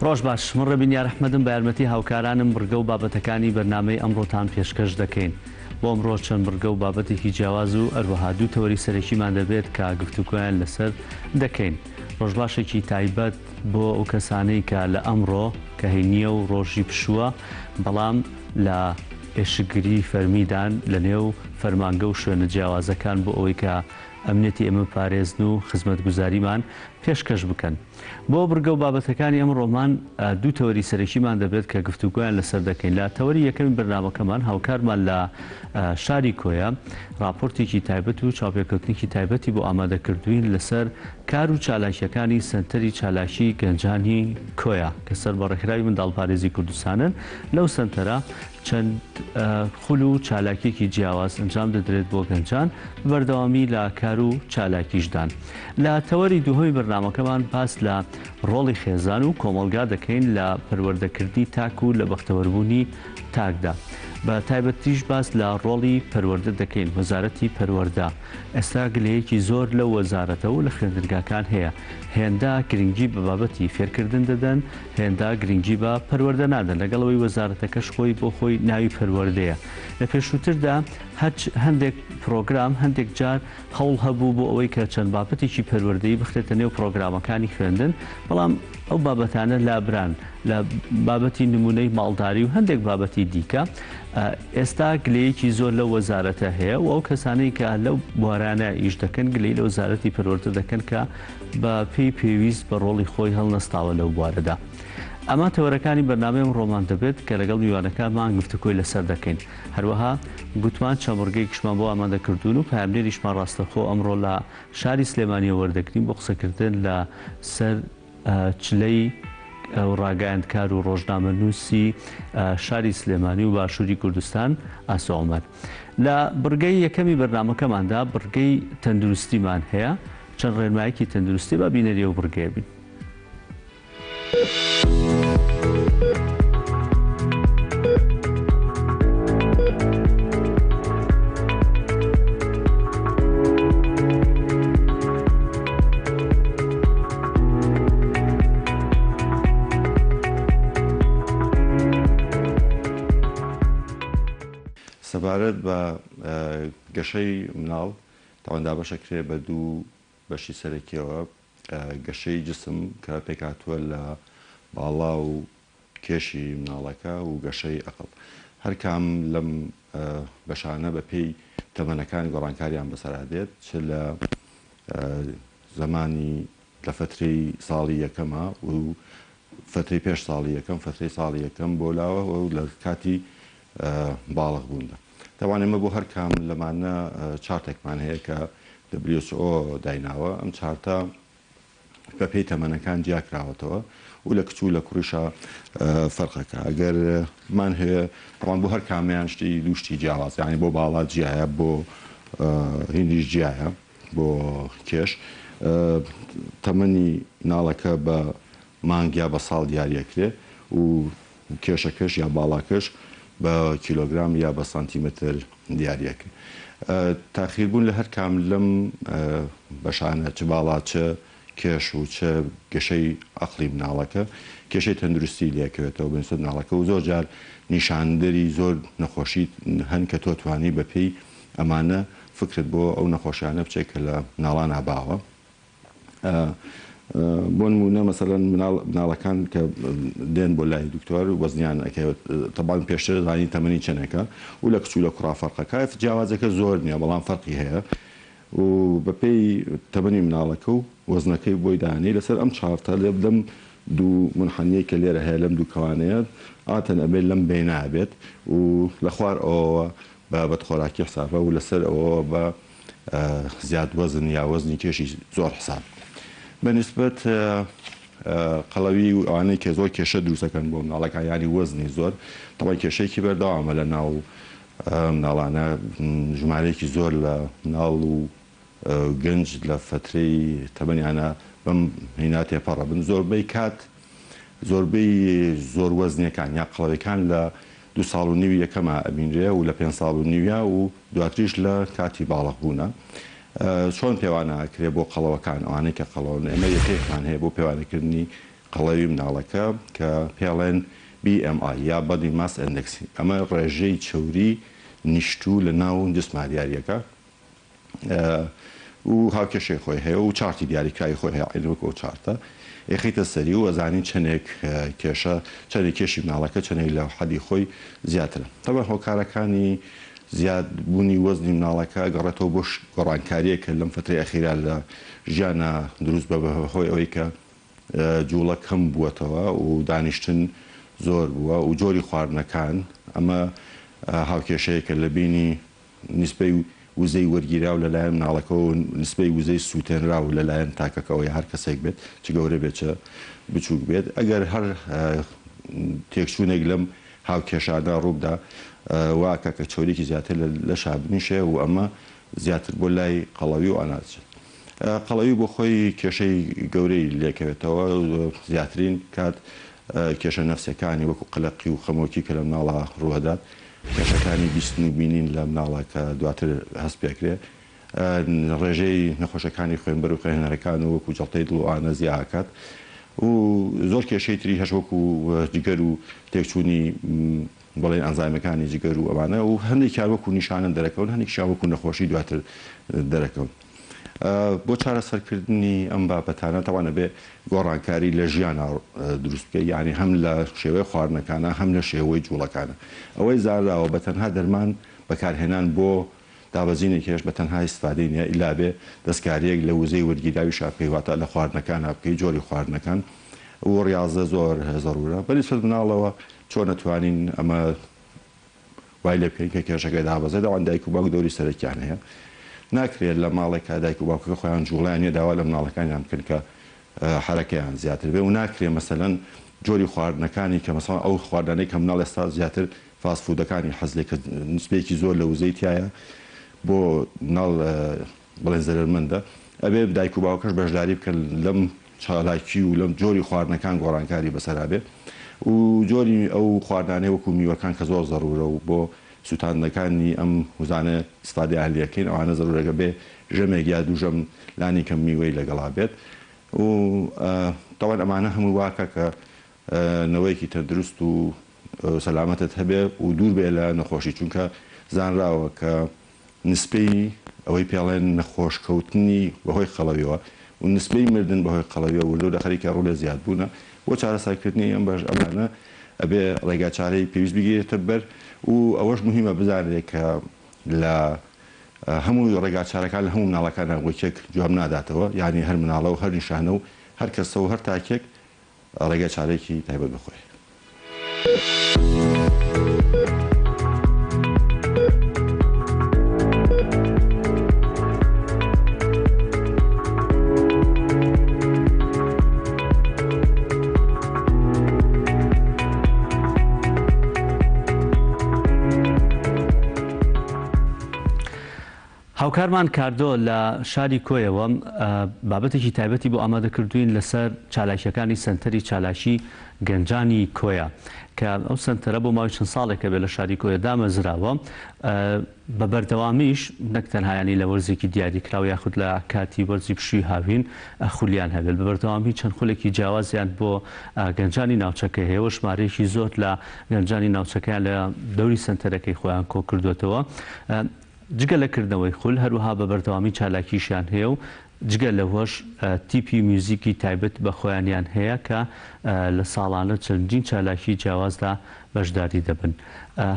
ڕۆژ باش، من ڕێبین یارئەحمەدم بە یارمەتی هاوکارانم بڕگە و بابەتەکانی بەرنامەی ئەمڕۆتان پێشکەش دەکەین. بۆ ئەمڕۆ چەند بڕگە و بابەتێکی جیاواز و هەروەها دوو تەوەری سەرەکیمان دەبێت کە گفتوگۆیان لەسەر دەکەین. ڕۆژباشێکی تایبەت بۆ ئەو کەسانەی کە لە ئەمڕۆ کە هەینییە و ڕۆژی پشووە بەڵام لە ئێشکگری فەرمیدان لە نێو فەرمانگە و شوێنە جیاوازەکان بۆ ئەوەی کە ئەمنیەتی ئێمە بپارێزن و خزمەتگوزاریمان پێشکەش بکەن. بۆ بڕگە و بابەتەکانی ئەمڕۆمان دوو تەوەری سەرەکیمان دەبێت کە گفتوگۆیان لەسەر دەکەین. لە تەوەری یەکەمی بەرنامەکەمان هاوکارمان لە شاری کۆیە ڕاپۆرتێکی تایبەت و چاوپێکەوتنێکی تایبەتی بۆ ئامادە کردووین لەسەر کار و چالاکییەکانی سەنتەری چالاکی گەنجانی کۆیە کە سەر بە ڕێکخراوی منداڵپارێزی کوردستانن. لەو سەنتەرە چەند خول و چالاکیەکی جیاواز ئەنجام دەدرێت بۆ گەنجان بەردەوامی لە کار و چالاکیشدان. لە تەوەری دووهەمی بەرنامەکەمان باس لە ڕۆڵی خێزان و کۆمەڵگا دەکەین لە پەروەردەکردنی تاک و لە بەختەوەربوونی تاکدا. بە تایبەتیش باس لە ڕۆڵی پەروەردە دەکەین، وەزارەتی پەروەردە. ئێستا گلەیەکی زۆر لەو وەزارەتە و لە خوێندنگاکان هەیە، هێندە گرنگی بە بابەتی فێرکردن دەدەن، هێندە گرنگی بە پەروەردە نادەن، لەگەڵ ئەوەی وەزارەتەکەش خۆی بۆ خۆی ناوی پەروەردەیە. لە پێشووتردا هەچ هەندێک پرۆگرام هەندێک جار هەوڵ هەبوو بۆ ئەوەی کە چەند بابەتێکی پەروەردەیی بخرێتە نێو پرۆگرامەکانی خوێندن، بەڵام ئەو بابەتانە لابران لە بابەتی نموونەی ماڵداری و هەندێک بابەتی دیکە. ئێستا گلەیەکی زۆر لەو وەزارەتە هەیە و ئەو کەسانەی کە لەو بوارانە ئیش دەکەن گلەیی لە وەزارەتی پەروەردە دەکەن کە بە پێی پێویست بە ڕۆڵی خۆی هەڵنەستاوە لەو بوارەدا. ئەمە تەوەرەکانی بەرنامەی ئەمڕۆمان دەبێت کە لەگەڵ میوانەکانمان گفتوگۆی لەسەر دەکەین. هەروەها گوتمان چەند بڕگەیەکیشمان بۆ ئامادە کردوون و پەیامنێریشمان ڕاستەوخۆ ئەمڕۆ لە شاری سلێمانییەوە وەردەگرین بۆ قسەکردن لە سەر چلەی ڕاگەیاندکار و ڕۆژنامەنووسی شاری سلێمانی و باشووری کوردستان ئاسۆ عومەر. لە بڕگەی یەکەمی بەرنامەکەماندا بڕگەی تەندروستیمان هەیە، چەند ڕێنمایەکی تەندروستی با بینەری ئەو بڕگەیە بین. سەبارەت بە گەشەی مناڵ تاوان دابەشەکرێ بە دوو بەشی سەرەکیەوە، گەشەی جسم کە پێکهاتووە لە باڵا و کێشی مناڵەکە و گەشەی ئەقڵ. هەر کام لەم بەشانە بە پێی تەمەنەکان گۆڕانکاریان بەسەرا دێت چ لە زەمانی لە فەترەی ساڵی یەکەما و فەترەی پێش ساڵی یەکەم، فەترەی ساڵی یەکەم بۆ لاوە و لە کاتی باڵغ بووندا. تەبعەن ئێمە بۆ هەر کام لەمانە چارتێکمان هەیە کە WHO دایناوە، ئەم چارتە بە پێی تەمەنەکان جیا کراوەتەوە و لە کچ و لە کوڕیشا فەرقەکە ئەگەر بمانهەوێ تەبعەن بۆ هەر کامیان شتی دوو شتی جیاواز یانی بۆ باڵا جیایە بۆ هینیش جیایە بۆ کێش تەمەنی مناڵەکە بە مانگ یا بە ساڵ دیاریەکرێ و کێشەکەش یا باڵاکەش بە کیلۆگرام یا بە سانتیمەتر دیاریەکرێ. تاخیربوون لە هەر کام لەم بەشانە چ باڵا چ کێش و چ گەشەی عەقڵی مناڵەکە کێشەی تەندروستی لێکەوێتەوە بەنسبەت مناڵەکە و زۆر جار نیشاندەری زۆر نەخۆشی هەن کە تۆ توانی بە پێی ئەمانە فکرت بۆ ئەو نەخۆشیانە بچێت کە لە مناڵانا باوە. بۆ نموونە مەسەلەن مناڵ مناڵەکان کە دێن بۆ لای دکتۆر وەزنیان ئەکەوێت تەبان پێشتر زانی تەمەنی چەندێکە و لە کچ و لە کوڕا فەرقەکە جیاوازەکە زۆر نییە بەڵام فەرقی هەیە و بەپێی تەمەنی مناڵەکە و وەزنەکەی بۆی دانێ لەسەر ئەم چارتە لێ لەم دوو منحەنیەی کە لێرە هەیە لەم دوو کەوانەیە ئاتەن ئەبێت لەم بەینا بێت و لە خوار ئەوەوە بە بەدخۆراکی حسابە و لەسەر ئەوەوە بە زیاد وەزن یا وەزنی کێشی زۆر حساب بە نیسبەت قەڵەوی و ئەوانەی کە زۆر کێشە دروستەکەن بۆ مناڵەکان یانی وەزنی زۆر تەبعەن کێشەیەکی بەردەوامە لە ناو مناڵانە ژمارەیەکی زۆر لە مناڵ و گەنج لە فەترەی تەمەنیانە بەم هینا تێپەڕە بن زۆربەی کات زۆربەی زۆر وەزنیەکان یا قەڵەویەکان لە دوو ساڵ و نیوی یەکەما ئەبینرێ و لە پێنج ساڵ و نیویا و دواتریش لە کاتی باڵغ بوونە. چۆن پێوانە ئەکرێ بۆ قەڵەوەکان ئەوانەی کە قەڵەون ئێمە یەکەیەکمان هەیە بۆ پێوانەکردنی قەڵەوی مناڵەکە کە پێڵێن BMI یا Body Mass Index ئەمە ڕێژەی چەوری نیشتوو لە ناو جسما دیاریەکە و هاوکێشەی خۆی هەیە و chart ی دیاریکراوی خۆی هەیە عەین وەکو ئەو chart ە ئەیخەیتە سەری و ئەزانی چەنێک کێشە چەنێک کێشی مناڵەکە چەنێک لە حەدی خۆی زیاترە تەبعەن هۆکارەکانی زیاد بوونی وەزنی مناڵەکە ئەگەڕێتەوە بۆ گۆڕانکاریەک کە لەم فەترەی ئەخیرا لە ژیانا دروست بە بەهۆی ئەوەی کە جوڵە کەم بووەتەوە و دانیشتن زۆر بووە و جۆری خواردنەکان ئەمە هاوکێشەیەکە لە بینی نیسبەی وزەی وەرگیراو لەلایەن مناڵەکەوە و نیسبەی وزەی سووتێنراو لەلایەن تاکەکەوە یا هەر کەسێک بێت چ گەورە بێت چ بچووک بێت ئەگەر هەر تێکچوونێک لەم هاوکێشانە ڕووبدا وا ئەکا کە چەوریی زیاتر لە لەشا بنیشێ و ئەمە زیاتر بۆ لای قەڵەوی و ئەنا دەچێت. قەڵەوی بۆ خۆی کێشەی گەورەی لێکەوێتەوە، زیاترین کات کێشە نەفسیەکانی وەکو قەلەقی و خەمۆکی کە لە مناڵا ڕووئەدات، کێشەکانی بیستن و بینین لە مناڵا کە دواتر هەست پێکرێ، ڕێژەی نەخۆشەکانی خوێنبەر و خوێنهێنەرەکان و وەکو جەڵتەی دڵ و ئانە زیا ئەکات و زۆر کێشەی تری هەش وەکو جگەر و تێکچوونی بڵێین ئەنزایمەکانی جگەر و ئەمانە و هەندێکیان وەکو نیشانە دەرەکەون هەندێکیشیان وەکو نەخۆشی دواتر دەرەکەون. بۆ چارەسەرکردنی ئەم بابەتانە تەبعەن ئەبێ گۆڕانکاری لە ژیانا دروست بکەی یانی هەم لە شێوەی خواردنەکانا هەم لە شێوەی جوڵەکانا. ئەوەی زانراوە بە تەنها دەرمان بەکارهێنان بۆ دابەزینی کێش بە تەنها ئیستفادەی نیە ئیلا ئەبێ دەستکاریەک لە وزەی وەرگیراویشا بکەی واتە لە خواردنەکانا بکەی جۆری خواردنەکان و ڕیاضە زۆر زەرورە بە نیسبەت مناڵەوە چۆن ئەتوانین ئەمە وای لێ بکەین کە کێشەکە دابەزێت ئەوان دایک و باوک دەوری سەرەکیان هەیە ناکرێت لە ماڵێکا دایک و باوکەکە خۆیان جوڵەیان نیە داوا لە مناڵەکانیان بکەن کە حەرەکەیان زیاتر بێ و ناکرێ مەسەلەن جۆری خواردنەکانی کە مەسەڵەن ئەو خواردنانەی کە مناڵ ئێستا زیاتر fast food ەکانی حەز لێ کە نسبەیەکی زۆر لە وزەی تیایە بۆ مناڵ بڵێن زەرەرمەندە ئەبێ دایک و باوکەش بەشداری بکەن لەم چالاکی و لەم جۆری خواردنەکان گۆڕانکاری بەسەرا بێ و جۆری ئەو خواردنانەی وەکو میوەکان کە زۆر زەرورە و بۆ سوتاندنەکانی ئەم وزانە ئیستفادەیان لێکەین ئەوانە زەرورەگە بێ ژەمێک یا دوو ژەم لانی کەم میوەی لەگەڵا بێت و تەوان ئەمانە هەموو واکە کە نەوەیەکی تەندروست و سەلامەتت هەبێ و دوور بێ لە نەخۆشی چونکە زانراوە کە نسبەی ئەوەی پێڵێن نەخۆش کەوتنی بەهۆی قەڵەویەوە و نسبەی مردن بەهۆی قەڵەویەوە وردە وردە خەریکە ڕوو لە زیاد بوونە بۆ چارەسەرکردنی ئەم بەش ئەمانە ئەبێ ڕێگا چارەی پێویست بگیرێتە بەر و ئەوەش موهیمە بزانرێ کە لە هەموو ڕێگا چارەکان لە هەموو مناڵەکانا وەکیەک جواب ناداتەوە یانی هەر مناڵە و هەر نیشانە و هەر کەسە و هەر تاکێک ڕێگا چارەیەکی تایبەت بە خۆی. هاوکارمان کاردۆ لە شاری کۆیەوە بابەتێکی تایبەتی بۆ ئامادە کردووین لەسەر چالاکییەکانی سەنتەری چالاکی گەنجانی کۆیە کە ئەو سەنتەرە بۆ ماوەی چەند ساڵێکە بێ لە شاری کۆیە دامەزراوە بە بەردەوامیش نەک تەنها یانی لە وەرزێکی دیاریکراو یاخود لە کاتی وەرزی پشووی هاوین خولیان هەبێت بە بەردەوامی چەند خولێکی جیاوازیان بۆ گەنجانی ناوچەکە هەیە و ژمارەیەکی زۆر لە گەنجانی ناوچەکەیان لە دەوری سەنتەرەکەی خۆیان کۆکردوێتەوە. جگە لە کردنەوەی خول، هەروەها بە بەردەوامی چالاکیشیان هەیە و جگە لەوەش تیپی میوزیکی تایبەت بە خۆیانیان هەیە کە لە ساڵانە چەندین چالاکی جیاوازدا بەشداری دەبن.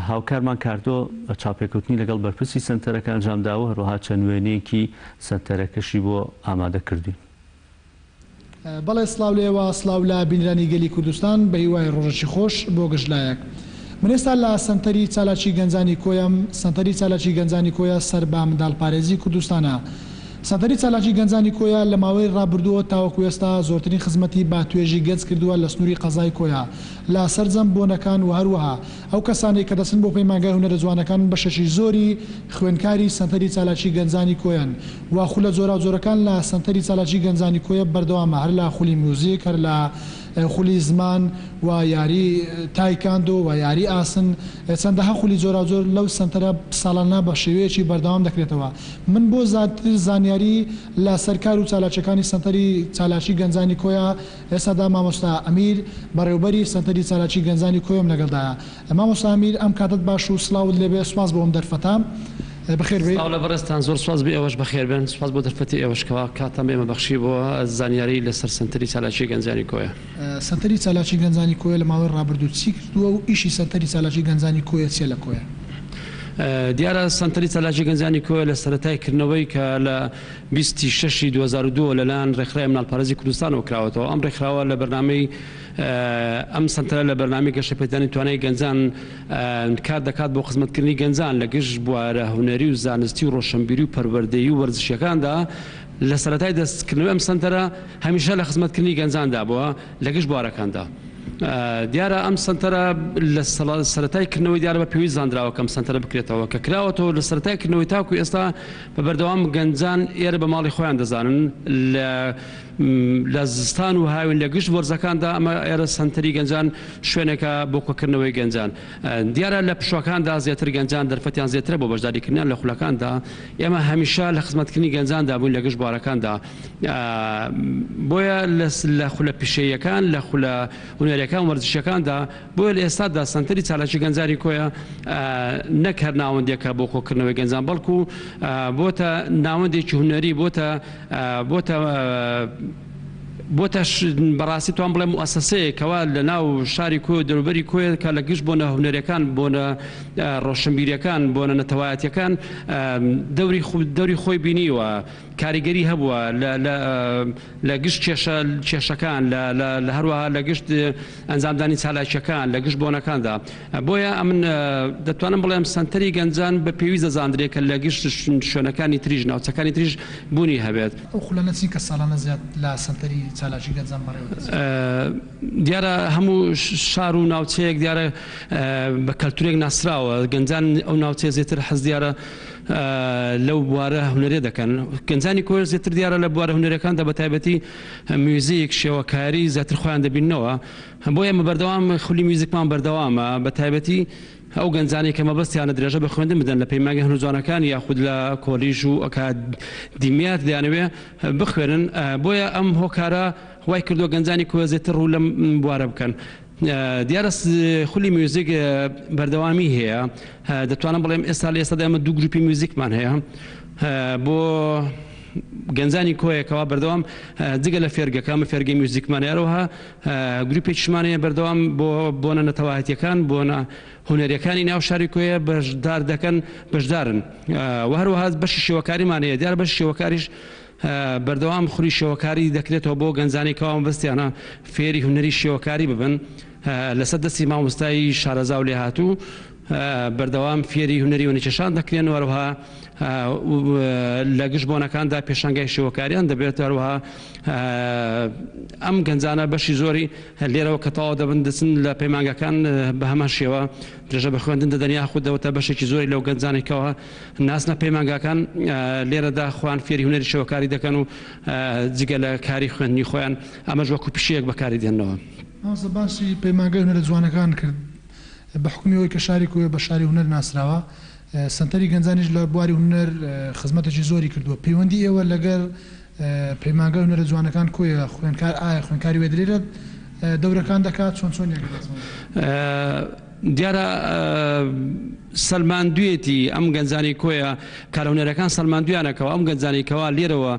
هاوکارمان کاردۆ چاوپێکەوتنی لەگەڵ بەرپرسی سەنتەرەکە ئەنجامداوە و هەروەها چەند وێنەیەکی سەنتەرەکەشی بۆ ئامادە کردووین. بەڵێ سڵاو لە ئێوە سڵاو لە بینەرانی گەلی کوردستان بەهیوای ڕۆژێکی خۆش بۆ گشت لایەک من ئێستا لە سەنتەری چالاکی گەنجانی کۆیەم سەنتەری چالاکی گەنجانی کۆیە سەر بە منداڵپارێزی کوردستانە سەنتەری چالاکی گەنجانی کۆیە لە ماوەی ڕابردووەوە تاوەکو ئێستا زۆرترین خزمەتی بە توێژی گەنج کردووە لە سنووری قەزای کۆیە لە سەرجەم بۆنەکان و هەروەها ئەو کەسانەی کە دەچن بۆ پەیمانگای هونەرە جوانەکان بەشێکی زۆری خوێندکاری سەنتەری چالاکی گەنجانی کۆیەن و خولە جۆراوجۆرەکان لە سەنتەری چالاکی گەنجانی کۆیە بەردەوامە هەر لە خولی میوزیک هەر لە. خولی زمان و یاری تایکاندۆ و یاری ئاسن، چەندەها خولی جۆراوجۆر لەو سەنتەرە ساڵانە بە شێوەیەکی بەردەوام دەکرێتەوە. من بۆ زیاتر زانیاری لە سەر کار و چالاکیەکانی سەنتەری چالاکی گەنجانی کۆیە ئێستادا مامۆستا ئەمیر بەڕێوبەری سەنتەری چالاکی گەنجانی کۆیەم لەگەڵدایە. مامۆستا ئەمیر ئەم کاتەت باش و سڵاوت لێبێ سوپاس بۆ ئەم دەرفەتە. بەخێر بێی. سڵاو لە بەڕێزتان زۆر سوپاس بۆ ئێوەش بەخێر بێن سوپاس بۆ دەرفەتی ئێوەش کەوا کاتتان بە ئێمە بەخشی بۆ زانیاری لەسەر سەنتەری چالاکی گەنجانی کۆیە. سەنتەری چالاکی گەنجانی کۆیە لە ماوەی ڕابردوو چی کردووە و ئیشی سەنتەری چالاکی گەنجانی کۆیە چیە لە کۆیە؟ دیارە سەنتەری چالاکی گەنجانی کۆیە لە سەرەتای کردنەوەی کە لە 20 ی شەشی 2002 لە لایەن ڕێکخراوی مناڵپارێزی کوردستانەوە کراوەتەوە ئەم ڕێکخراوە لە بەرنامەی ئەم سەنتەرە لە بەرنامەی گەشەپێدانی توانای گەنجان کار دەکات بۆ خزمەتکردنی گەنجان لە گشت بوارە هونەری و زانستی و ڕۆشنبیری و پەروەردەیی و وەرزشیەکاندا لە سەرەتای دەستکردنەوەی ئەم سەنتەرە هەمیشە لە خزمەتکردنی گەنجاندا بووە لە گشت بوارەکاندا. دیارە ئەم سەنتەرە لە سەرەتای کردنەوەی دیارە بە پێویست زانراوە کە ئەم سەنتەرە بکرێتەوە کە کراوەتەوە لە سەرەتای کردنەوەی تاکو ئێستا بە بەردەوام گەنجان ئێرە بە ماڵی خۆیان دەزانن لە لە زستان و هاوین لە گشت وەرزەکاندا ئەمە ئێرە سەنتەری گەنجان شوێنێکە بۆ کۆکردنەوەی گەنجان دیارە لە پشوەکاندا زیاتر گەنجان دەرفەتیان زیاترە بۆ بەشداریکردنیان لە خولەکاندا ئێمە هەمیشە لە خزمەتکردنی گەنجاندا بووین لە گشت بوارەکاندا بۆیە لە خولە پیشەییەکان لە خولە هونەریەکان وەرزشیەکاندا بۆیە لە ئێستادا سەنتەری چالاکی گەنجانی کۆیە نەک هەر ناوەندێکە بۆ کۆکردنەوەی گەنجان بەڵکو بۆتە ناوەندێکی هونەری بۆتە بۆتە بۆتە بەڕاستی توان بڵێم موئەسەسەیەک کەوا لە ناو شاری کۆیە و دەوروبەری کۆیە کە لە گشت بۆنە هونەریەکان بۆنە ڕۆشنبیریەکان بۆنە نەتەوایەتیەکان دەوری دەوری خۆی بینیوە کاریگەری هەبووە لە لە لە گشت کێشە کێشەکان لە لە لە هەروەها لە گشت ئەنجامدانی چالاکیەکان لە گشت بۆنەکاندا بۆیە ئەمن دەتوانم بڵێم سەنتەری گەنجان بە پێویست دەزاندرێت کە لە گشت شوێنەکانی تریش ناوچەکانی تریش بوونی هەبێت. ئەو خولانە چین کە ساڵانە زیاد لە سەنتەری چالاکی گەنجان بەڕێوە دەچن؟ دیارە هەموو شار و ناوچەیەک دیارە بە کەلتورێک ناسراوە، گەنجان ئەو ناوچەیە زیاتر حەز دیارە لەو بوارە هونەریە دەکەن، گەنجانی کۆیە زیاتر دیارە لە بوارە هونەریەکاندا بە تایبەتی میوزیک، شێوەکاری زیاتر خۆیان دەبیننەوە، بۆیە ئێمە بەردەوام خولی میوزیکمان بەردەوامە بە تایبەتی ئەو گەنجانەی کە مەبەستیانە درێژە بە خوێندن بدەن لە پەیمانگە هونەرجوانەکان یاخود لە کۆلیژ و ئەکادیمیات دەیانەوێ بخوێنن بۆیە ئەم هۆکارە وای کردووە گەنجانی کۆیە زیاتر ڕوو لەم بوارە بکەن دیارە خولی میوزیک بەردەوامی هەیە دەتوانم بڵێم ئێستا لە ئێستادا ئێمە دوو گروپی میوزیکمان هەیە بۆ گەنجانی کۆیەکەوە بەردەوام جگە لە فێرگەکە ئەمە فێرگەی میوزیکمان هەیە هەروەها گروپێکیشمان هەیە بەردەوام بۆ بۆنە نەتەوایەتیەکان بۆنە هونەریەکانی ناو شاری کۆیە بەشدار دەکەن بەشدارن و هەروەها بەشی شێوەکاریمان هەیە دیارە بەشی شێوەکاریش بەردەوام خولی شێوەکاری دەکرێتەوە بۆ گەنجانی کەوا مەبەستیانە فێری هونەری شێوەکاری ببن لەسەر دەستی مامۆستای شارەزا و لێهاتوو بەردەوام فێری هونەری وێنەکێشان دەکرێن و هەروەها لە گشت بۆنەکاندا پێشانگای شێوەکاریان دەبێت هەروەها ئەم گەنجانە بەشی زۆری لێرەوە کە تەواو دەبن دەچن لە پەیمانگاکان بە هەمان شێوە درێژە بە خوێندن دەدەن یاخود دەوەتە بەشێکی زۆری لەو گەنجانێک کەوا ناسنە پەیمانگاکان لێرەدا خۆیان فێری هونەری شێوەکاری دەکەن و جگە لە کاری خوێندنی خۆیان ئەمەش وەکو پیشەیەک بەکاری دێننەوە. مامۆستا باسی پەیمانگای هونەرە جوانەکان کرد بە حوکمی ئەوەی کە شاری کۆیە بە شاری هونەر ناسراوە سەنتەری گەنجانیش لە بواری هونەر خزمەتێکی زۆری کردووە پەیوەندی ئێوە لەگەر پەیمانگای هونەرە جوانەکان کۆیە خوێندکار ئایا خوێندکاری وێ دلێرە دەورەکان دەکات چۆن چۆن یەک دیارە سەلماندوێتی ئەم گەنجانی کۆیە کارە هونەرەکان سەلماندویانە کەوا ئەم گەنجانی کەوا لێرەوە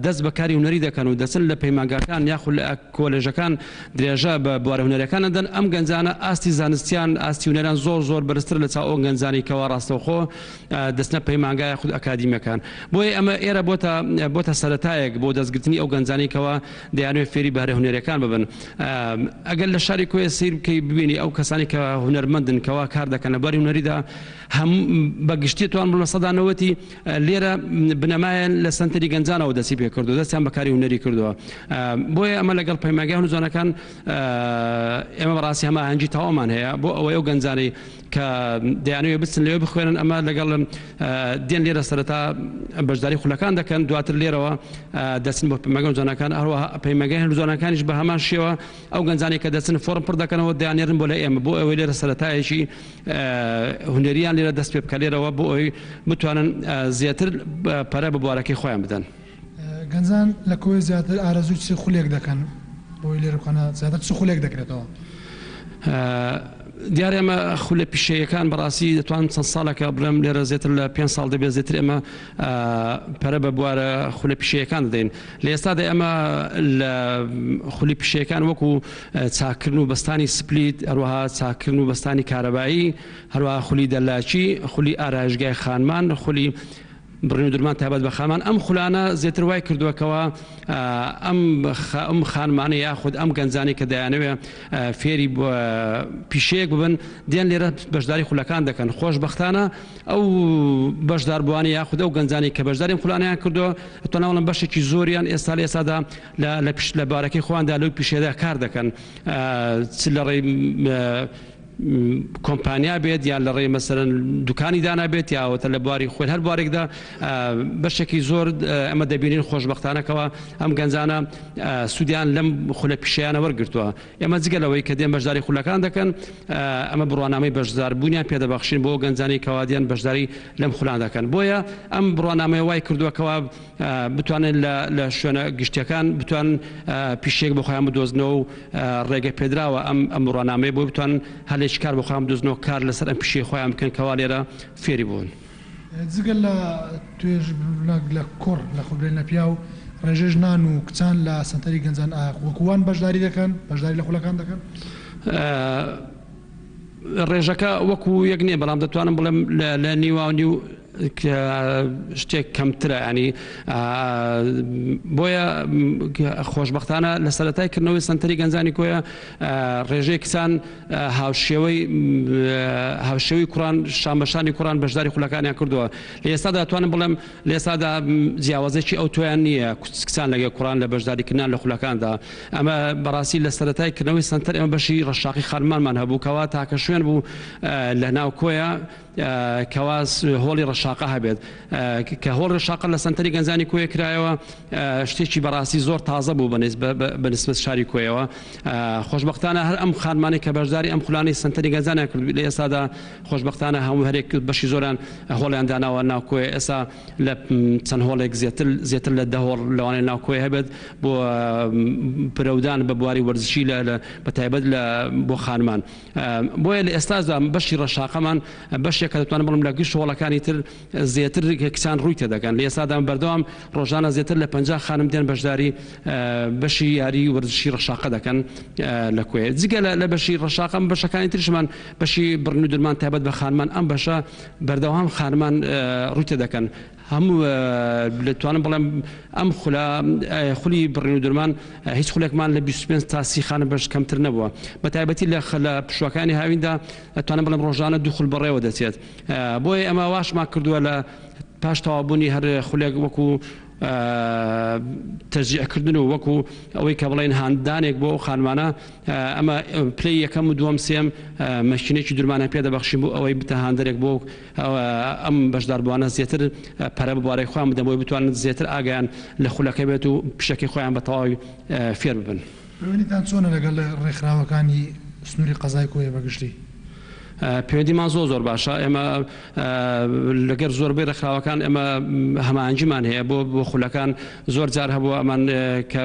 دەست بە کاری هونەری دەکەن و دەچن لە پەیمانگاکان یاخود لە کۆلێژەکان درێژە بە بوارە هونەریەکان ئەدەن ئەم گەنجانە ئاستی زانستیان ئاستی هونەریان زۆر زۆر بەرزترە لە چاو ئەو گەنجانەی کەوا ڕاستەوخۆ دەچنە پەیمانگا یاخود ئەکادیمیەکان بۆیە ئەمە ئێرە بۆتە بۆتە سەرەتایەک بۆ دەستگرتنی ئەو گەنجانەی کەوا دەیانەوێت فێری بەهرە هونەریەکان ببن ئەگەر لە شاری کۆیە سەیر بکەی ببینی ئەو کەسانی کە هونەرمەندن کەوا کار دەکەن لە بواری هونەریدا هەم بە گشتی توان بڵێم 90% لێرە بنەمایان لە سەنتەری گەنجانەوە دەستی پێ کردو دەستیان بە کاری هونەری کردووە. بۆیە ئەمە لەگەڵ پەیمانگای هونەر جوانەکان ئێمە بەڕاستی هەماهەنگی تەواومان هەیە بۆ ئەوەی ئەو گەنجانەی کە دەیانەوێت بچن لەوێ بخوێنن ئەمە لەگەڵ دێن لێرە سەرەتا بەشداری خولەکان دەکەن دواتر لێرەوە دەچن بۆ پەیمانگای جوانەکان. هەروەها پەیمانگای هونەر جوانەکانیش بە هەمان شێوە ئەو گەنجانەی کە دەچن فۆرم پڕ دەکەنەوە دەیانێرن بۆ لای ئێمە بۆ ئەوەی لێرە سەرەتایەکی هونەریان لێرە دەست پێ بکە لێرەوە بۆ ئەوەی بتوانن زیاتر پەرە بە بوارەکەی خۆیان بدەن. گەنجان لە کۆیە زیاتر ئارەزووی چ خولێک دەکەن بۆی لێرە بخەنە زیاتر چ خولێک دەکرێتەوە؟ دیارە ئێمە خولە پیشەیەکان بەڕاستی دەتوانم چەند ساڵێکە بڵێم لێرە زیاتر لە پێنج ساڵ دەبێت زیاتر ئێمە پەرە بە بوارە خولە پیشەیەکان دەدەین. لە ئێستادا ئێمە لە خولی پیشەیەکان وەکو چاککردن و بەستانی سپلیت، هەروەها چاککردن و بەستانی کارەبایی، هەروەها خولی دەلاکی، خولی ئارایشگای خانمان، خولی بڕین و درمان تایبەت بە خانمان، ئەم خولانە زیاتر وای کردووە کەوا ئەم ئەم خانمانە یاخود ئەم گەنجانەی کە دەیانەوێ فێری پیشەیەک ببن دێن لێرە بەشداری خولەکان دەکەن. خۆشبەختانە ئەو بەشداربووانە یاخود ئەو گەنجانەی کە بەشداری ئەم خولانەیان کردووە دەتوانم بڵێم بەشێکی زۆریان ئێستا لە ئێستادا لە پشت لە بارەکەی خۆیاندا لەو پیشەیەدا کار دەکەن چ لە ڕێی کۆمپانیا بێت یان لە ڕێی مەسەرەن دوکانی دانا بێت یاوەتە لە بواری خۆی هەر بوارێکدا بەشێکی زۆر ئەمە دەبینین خۆشبەختانەکەەوە ئەم گەنجانە سوودیان لەم خولە پیشەیانە وەرگرتووە. ئێمە جگە لەوەی کە دێن بەشداری خولەکان دەکەن، ئەمە بڕوانامەی بەشداربوونیان پێدەبەخشین بۆ ئەو گەنجانەی کەوا دێن بەشداری لەم خولان دەکەن. بۆیە ئەم بڕوانامەیە وای کردووە کەوا بتوانن لە شوێنە گشتیەکان بتوانن پیشەیەک بۆ خۆیان بدۆزنەوە و ڕێگە پێدراوە ئەم ئەم بڕوانامەیە بۆ بتوانن هەلێکی کار بۆ خۆیان بدۆزنەوە کار لەسەر ئەم پیشەی خۆیان بکەن کەوا لێرە فێری بوون. جگە لە توێژ لە کوڕ لە خۆ بڵێن لە پیاو، ڕێژەی ژنان و کچان لە سەنتەری گەنجان ئایا وەکو وان بەشداری دەکەن، بەشداری لە خولەکان دەکەن؟ ڕێژەکە وەکو یەک نییە، بەڵام دەتوانم بڵێم لە نیواو نیو شتێک کەمترە ینی بۆیە خۆشببختانە لە سەرەتای کردنەوەی سنتەری گەنجانی کۆیە ڕێژەی کچان هاوشێوەی هاوشێوەی کوڕان شانبەشانی کوڕان بەشداری خولەکانیان کردووە. لە ئێستادا توانم بڵێم لە ئێستادا جیاوازێکی ئەو تۆیان نییە کچان لەگەڵ کوڕان لە بەشداریکردنیان لە خولەکاندا. ئەمە بەڕاستی لە سەرەتای کردنەوەی سەنتەر ئێمە بەشی ڕەشاقی خانمانمان هەبوو کەوا تاکە شوێن بوو لە ناو کۆیە کەوا هۆڵی ڕەشاقە هەبێت. کە هۆڵی ڕەشاقە لە سەنتەری گەنجانی کۆیە کرایەوە شتێکی بەڕاستی زۆر تازە بوو بە نسبەت شاری کۆیەوە. خۆشبەختانە هەر ئەم خانمانەی کە بەشداری ئەم خولانەی سەنتەری گەنجانیان کرد لە ئێستادا خۆشبەختانە هەموو هەرێک بەشی زۆران هۆڵیان داناوە ناو کۆیە ئێستا لە چەند هۆڵێک زیاتر زیاتر لە دە هۆڵ لەوانەیە ناو کۆیە هەبێت بۆ پرەودان بە بواری وەرزشی لە بە تایبەت لە بۆ خانمان بۆیە لە ئێستاشدا بەشی ڕەشاقەمان بەشێکە دەتوانم بڵێم لە گشت هۆڵەکانی تر زیاتر کچان ڕووی تێدەکەن لە ئێستادا بەردەوام ڕۆژانە زیاتر لە 50 خانم دێن بەشداری بەشی یاری وەرزشی ڕەشاقە دەکەن لە کۆیە جگە لە بەشی ڕەشاقەم بەشەکانی تریشمان بەشی بڕن و درمان تایبەت بە خانمان ئەم بەشە بەردەوام خانمان ڕووی تێدەکەن هەموو دەتوانم بڵێم ئەم خولە خولی بڕین و درمان هیچ خولێکمان لە 25 تا 30 خانم بەش کەمتر نەبووە بە تایبەتی لە لە پشووەکانی هاویندا دەتوانم بڵێم ڕۆژانە دوو خول بەڕێوە دەچێت بۆیە ئەمە واشمان کردووە لە پاش تەواوبوونی هەر خولێک وەکو تەشجیعکردن و وەکو ئەوەی کە بڵێن هاندانێک بۆ ئەو خانمانە ئەمە پلەی یەکەم و دووەم سێم مەشینێکی درمانە پێ دەبەخشین بۆ ئەوەی بتە هاندەرێک بۆ ئەم بەشداربووانە زیاتر پەرە بە بوارەی خۆیان بدەن بۆی بتوانن زیاتر ئاگایان لە خولەکە بێت و پیشەکەی خۆیان بە تەواوی فێر ببن. پەیوەندیتان چۆنە لەگەڵ ڕێکخراوەکانی سنووری قەزای کۆیە بە گشتی؟ پەیوەندیمان زۆر زۆر باشە، ئێمە لەگەر زۆربەی ڕێکخراوەکان ئێمە هەماهەنگیمان هەیە بۆ بۆ خولەکان زۆر جار هەبووە ئەمان کە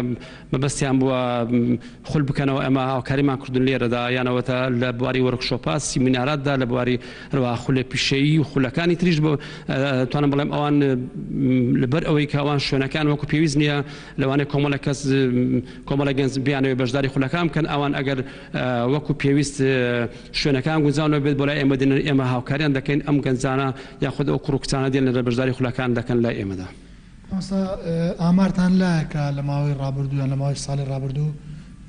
مەبەستیان بووە خول بکەنەوە ئێمە هاوکاریمان کردوون لێرەدا یان ئەوەتا لە بواری وۆرکشۆپا سیمیناراتدا لە بواری هەروەها خولە پیشەیی و خولەکانی تریش بۆ توانم بڵێم ئەوان لەبەر ئەوەی کە ئەوان شوێنەکان وەکو پێویست نییە لەوانەیە کۆمەڵێک کەس کۆمەڵێک گەنج بیانەوێت بەشداری خولەکان بکەن ئەوان ئەگەر وەکو پێویست شوێنەکان گونجاو نەبێت بۆ لای ئێمە دێن ئێمە هاوکاریان دەکەین ئەم گەنجانە یاخود ئەو کوڕ و کچانە دێن لە بەشداری خولەکان دەکەن لای ئێمەدا. مامۆستا ئامارتان لایە کە لە ماوەی ڕابردوو یان لە ماوەی ساڵی ڕابردوو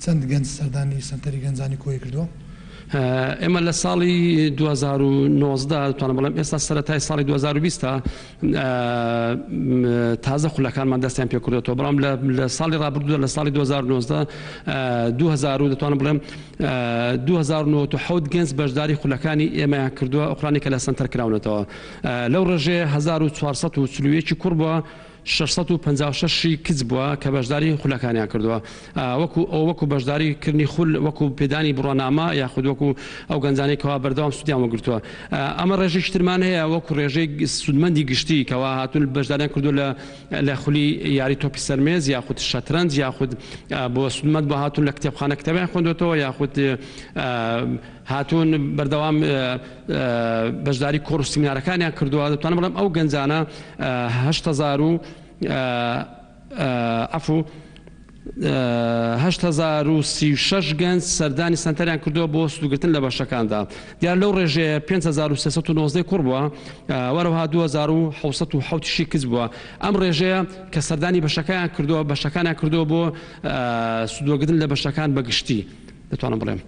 چەند گەنج سەردانی سەنتەری گەنجانی کۆیە کردووە؟ ئێمە لە ساڵی 2019 دەتوانم بڵێم ئێستا سەرەتای ساڵی 2020 تازە خولەکانمان دەستیان پێکردێتەوە، بەڵام لە ساڵی ڕابردوودا لە ساڵی 2019 2000 دەتوانم بڵێم 2097 گەنج بەشداری خولەکانی ئێمەیان کردووە، ئەو خولانەی کە لە سەنتەر کراونەتەوە. لەو ڕێژەیە 1441 کوڕ بووە، 656 ی کچ بووە کە بەشداری خولەکانیان کردووە، وەکو ئەو وەکو بەشداری کردنی خول وەکو پێدانی بڕوانامە یاخود وەکو ئەو گەنجانەی کەوا بەردەوام سوودیان وەگرتووە. ئەمە ڕێژەیەکی ترمان هەیە وەکو ڕێژەی سوودمەندی گشتی کەوا هاتوون بەشداریان کردووە لە لە خولی یاری تۆپی سەرمێز یاخود شەترەنج یاخود بۆ سوودمەند بۆ هاتوون لە کتێبخانە کتێبیان خوێندووەتەوە یاخود هاتوون بەردەوام بەشداری کۆڕ و سیمینارەکانیان کردووە. دەتوانم بڵێم ئەو گەنجانە 8000 و عەفو 8036 گەنج سەردانی سەنتەریان کردووە بۆ سوودگرتن لە بەشەکاندا. دیار لەو ڕێژەیە 5319 کوڕ بووە، وەرەوها 2707 شی کچ بووە. ئەم ڕێژەیە کە سەردانی بەشەکەیان کردووە، بەشەکانیان کردووە بۆ سوودوەگرتن لە بەشەکان بە گشتی. دەتوانم بڵێم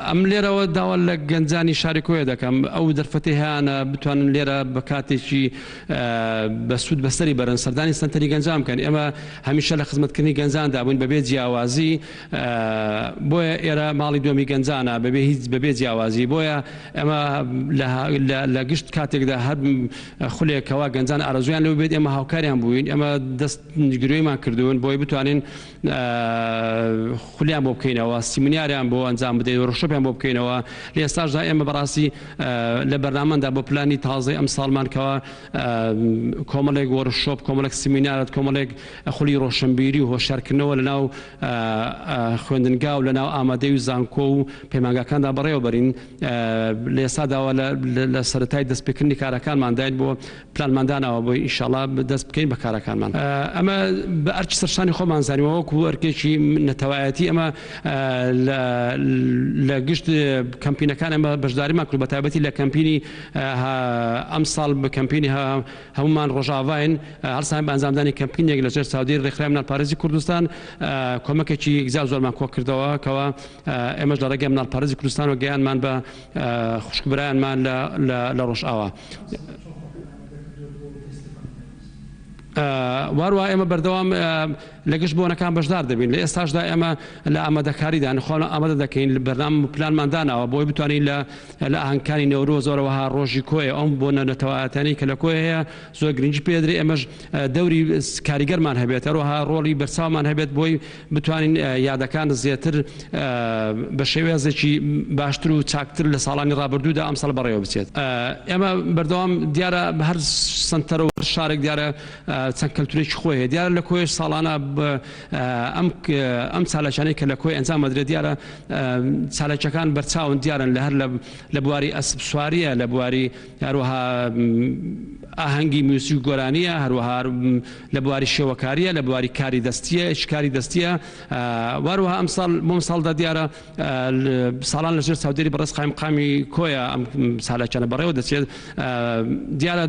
ئەم لێرەوە داوا لە گەنجانی شاری کۆیە دەکەم ئەو دەرفەتی هەیانە بتوانن لێرە بە کاتێکی بە سوود بەسەری بەرن، سەردانی سەنتەری گەنجان بکەن. ئێمە هەمیشە لە خزمەتکردنی گەنجاندا بووین بەبێ جیاوازی، بۆیە ئێرە ماڵی دووەمی گەنجانە بەبێ هیچ بەبێ جیاوازی. بۆیە ئێمە لە گشت کاتێکدا هەر خولێکەوە گەنجان ئارەزویان لەو بێت ئێمە هاوکاریان بووین، ئێمە دەست گرۆیمان کردوون بۆی بتوانین خولیان بۆ بکەینەوە، سیمیناریان بۆ ئەنجام بدەین، وۆرکشۆپیان بۆ بکەینەوە. لە ئێستاشدا ئێمە بەڕاستی لە بەرنامەدا بۆ پلانی تازەی ئەم ساڵمان کەوا کۆمەڵێک وۆرکشۆپ، کۆمەڵێک سیمینارات، کۆمەڵێک خولی ڕۆشنبیری و هۆشیارکردنەوە لەناو خوێندنگا و لەناو ئامادەی و زانکۆ و پەیمانگاکاندا بەڕێوەبەرین. لە ئێستاداوە لە سەرەتای دەستپێکردنی کارەکانمانداین بۆ پلانمان داناوە بۆی ئینشاڵا دەست بکەین بە کارەکانمان. ئەمە بە ئەرکی سەرشانی خۆمان زانیوە وەکو ئەرکێکی نەتەوایەتی ئەمە لە گشت کەمپینەکان ئەمە بەشداریمان کرد، بە تایبەتی لە کەمپینی ئەمساڵ بە کەمپینی هەمومان ڕۆژاڤاین هەڵسان بە ئەنجامدانی کەمپینێک لە ژێر چاودێری ڕێکخراوی مناڵپارێزی کوردستان کۆمەکێکی یەکجار زۆرمان کۆکردەوە کەوا ئێمەش لە ڕێگەی مناڵپارێزی کوردستانەوە گەیانمان بە خوشک برایانمان لە ڕۆژئاوا. واروە ئێمە بەردەوام لە گشت بۆنەکان بەشدار دەبین. لە ئێستاشدا ئێمە لە ئامادەکاریدان، خۆمان ئامادە دەکەین، بەرنامە و پلانمان داناوە بۆی بتوانین لە لە ئاهەنگەکانی نەورۆز وەروەها ڕۆژی کۆیە ئەم بۆنە نەتەوایەتیانەی کە لە کۆیە هەیە زۆر گرنگی پێدرێ، ئێمەش دەوری کاریگەرمان هەبێت، هەروەها ڕۆڵی بەرچاومان هەبێت بۆی بتوانین یادەکان زیاتر بە شێوازێکی باشتر و چاکتر لە ساڵانی ڕابردوودا ئەمساڵ بەڕێوە بچێت. ئێمە بەردەوام دیارە هەر سەنتەر و هەر شارێک دیارە چەند کەلتورێکی خۆی هەیە، دیارە لە کۆیەش ساڵانە ئەم ئەم چالاکیانەی کە لە کۆی ئەنجام ئەدرێت دیارە چالاکیەکان بەرچاون، دیارن لە هەر لە بواری ئەسپ سواریە، لە بواری هەروەها ئاهەنگی میوزیک و گۆرانیە، هەروەها لە بواری شێوەکاریە، لە بواری کاری دەستیە، ئیشکاری دەستیە، واروەها ئەمساڵ بۆم ساڵدا دیارە ساڵان لەژێر چاودێری بەڕێز قایمقامی کۆیە ئەم چالاکیانە بەڕێوە دەچێت. دیارە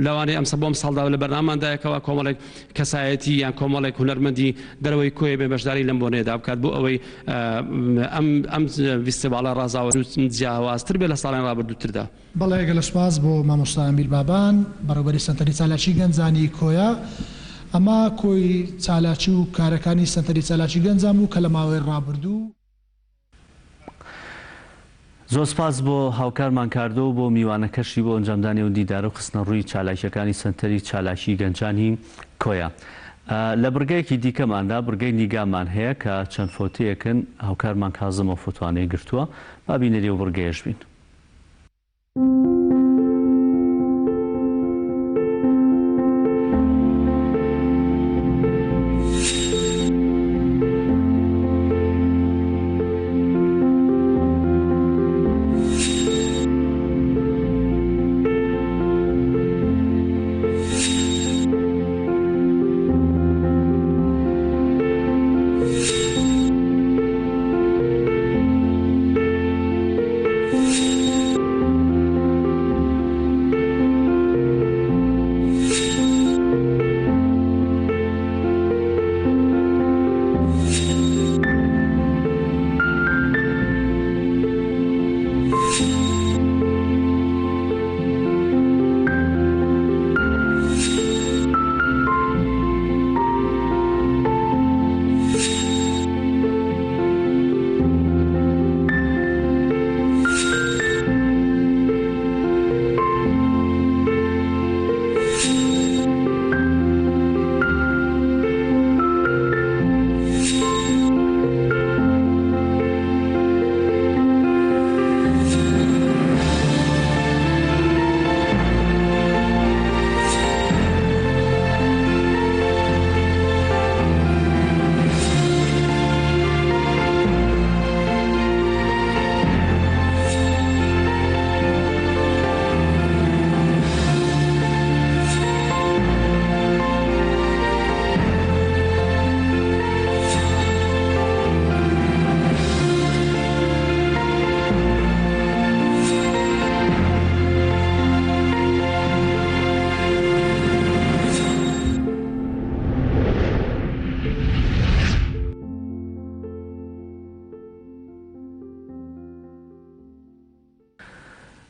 لەوانەیە ئەمساڵ بۆم ساڵدا لە بەرنامەماندایەکەوە کۆمەڵێک کەسایەتی یان کۆمەڵێک هونەرمەندی دەرەوەی کۆیە بێ بەشداری لەم بۆنەیەدا بکات بۆ ئەوەی ئەم ئەم ڤیستیڤاڵە ڕازاوە جیاوازتر بێت لە ساڵانی ڕابردووتردا. بەڵێ گەلە سوپاس بۆ مامۆستا ئەمیر بابان بەڕێوبەری سەنتەری چالاکی گەنجانی کۆیە. ئەمە کۆی چالاکی و کارەکانی سەنتەری چالاکی گەنجان بوو کە لە ماوەی ڕابردوو. زۆر سپاس بۆ هاوکارمان کاردۆ و بۆ میوانەکەشی بۆ ئەنجامدانی ئەو دیدارە و خستنەڕووی چالاکییەکانی سەنتەری چالاکی گەنجانی کۆیە. لە بڕگەیەکی دیکەماندا بڕگەی نیگامان هەیە کە چەند فۆتۆیەکن هاوکارمان کازم ئەو فۆتۆانەی گرتووە. با بینەری ئەو بڕگەیەش بین.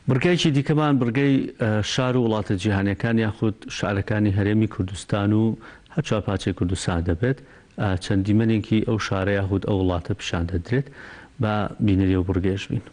بڕگەیەکی دیکەمان بڕگەی شار و وڵاتە جیهانیەکان یاخود شارەکانی هەرێمی کوردستان و هەر چوارپارچەی کوردستان دەبێت، چەند دیمەنێکی ئەو شارە یاخود ئەو وڵاتە پیشان دەدرێت، با بینەری ئەو بڕگەیەش بین.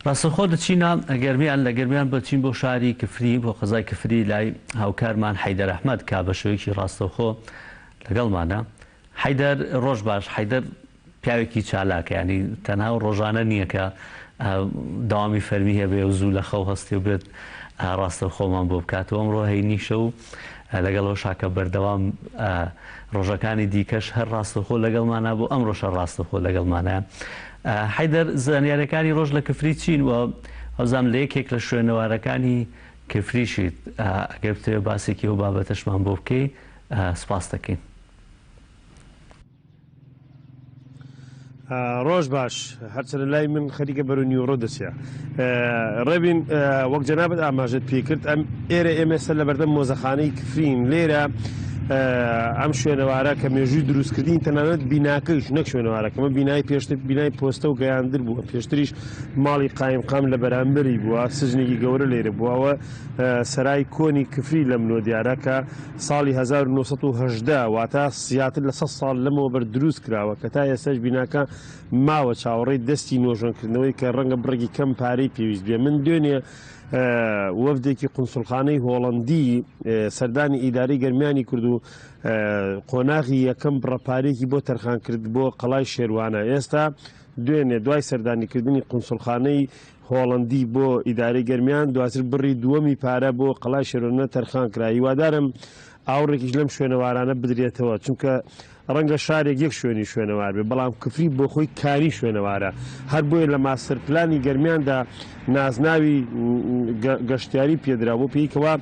ڕاستەوخۆ دەچینە گەرمیان، لە گەرمیان بچین بۆ شاری کفری، بۆ قەزای کفری لای هاوکارمان حەیدەر ئەحمەد کە بە شێوەیەکی ڕاستەوخۆ لەگەڵمانە. حەیدەر ڕۆژ باش. حەیدەر پیاوێکی چالاکە، یانی تەنها ئەو ڕۆژانە نییە کە دەوامی فەرمی هەبێ و زوو لە خەو هەستێ و بێت ڕاستەوخۆمان بۆ بکاتەوە. ئەمڕۆ هەینیشە و لەگەڵ ئەوەشا کە بەردەوام ڕۆژەکانی دیکەش هەر ڕاستەوخۆ لەگەڵمانە بۆ ئەمڕۆش هەر ڕاستەوخۆ لەگەڵمانە. حەیدەر زانیاریەکانی ڕۆژ لە کفری چین و ئەوزام لە یەکێک لە شوێنەوارەکانی کفریشیت ئەگەر بتەوێت باسێکی ئەو بابەتەشمان بۆ بکەی سپاست دەکەین. ڕۆژ باش هەرچەنە لای من خەریکە بەرەو نیوەڕۆ دەچێ ڕێبین وەک جەنابت ئاماژەت پێ کرد ئەم ئێرە ئێمە ئێستا لە بەردەم مۆزەخانەی کفرین لێرە ئەم شوێنەوارە کە مێژووی دروستکردنی تەنانەت بیناکەیش نەک شوێنەوارەکەمە بینای پێشتر بینای پۆستە و گەیاندر بووە پێشتریش ماڵی قایمقام لە بەرامبەری بووە سجنێکی گەورە لێرە بووەوە سەرای کۆنی کفری لە منۆ دیارە کە ساڵی 1970 واتە زیاتر لە 100 ساڵ لەمەوبەر دروست کراوە کە تا ئێستاش بیناکە ماوە چاوەڕێی دەستی نۆژەنکردنەوەی کە ڕەنگە بڕێکی کەم پارەی پێویست بێ من دوێنێ وەفدێکی قونسڵخانەی هۆڵەندی سەردانی ئیدارەی گەرمیانی کرد و قۆناغی یەکەم بڕە پارێکی بۆ تەرخان کرد بۆ قەڵای شێروانە ئێستا دوێنێ دوای سەردانیکردنی قونسڵخانەی هۆڵەندی بۆ ئیدارەی گەرمیان دواتر بڕی دووەمی پارە بۆ قەڵای شێروانە تەرخان کرا هیوادارم ئاوڕێکیش لەم شوێنەوارانە بدرێتەوە چونکە ڕەنگە شارێک یەک شوێنی شوێنەوار بێ بەڵام کفری بۆ خۆی کانی شوێنەوارە هەر بۆیە لە ماستەر پلانی گەرمیاندا نازناوی گەشتیاری پێدرا بۆ پێی کەوا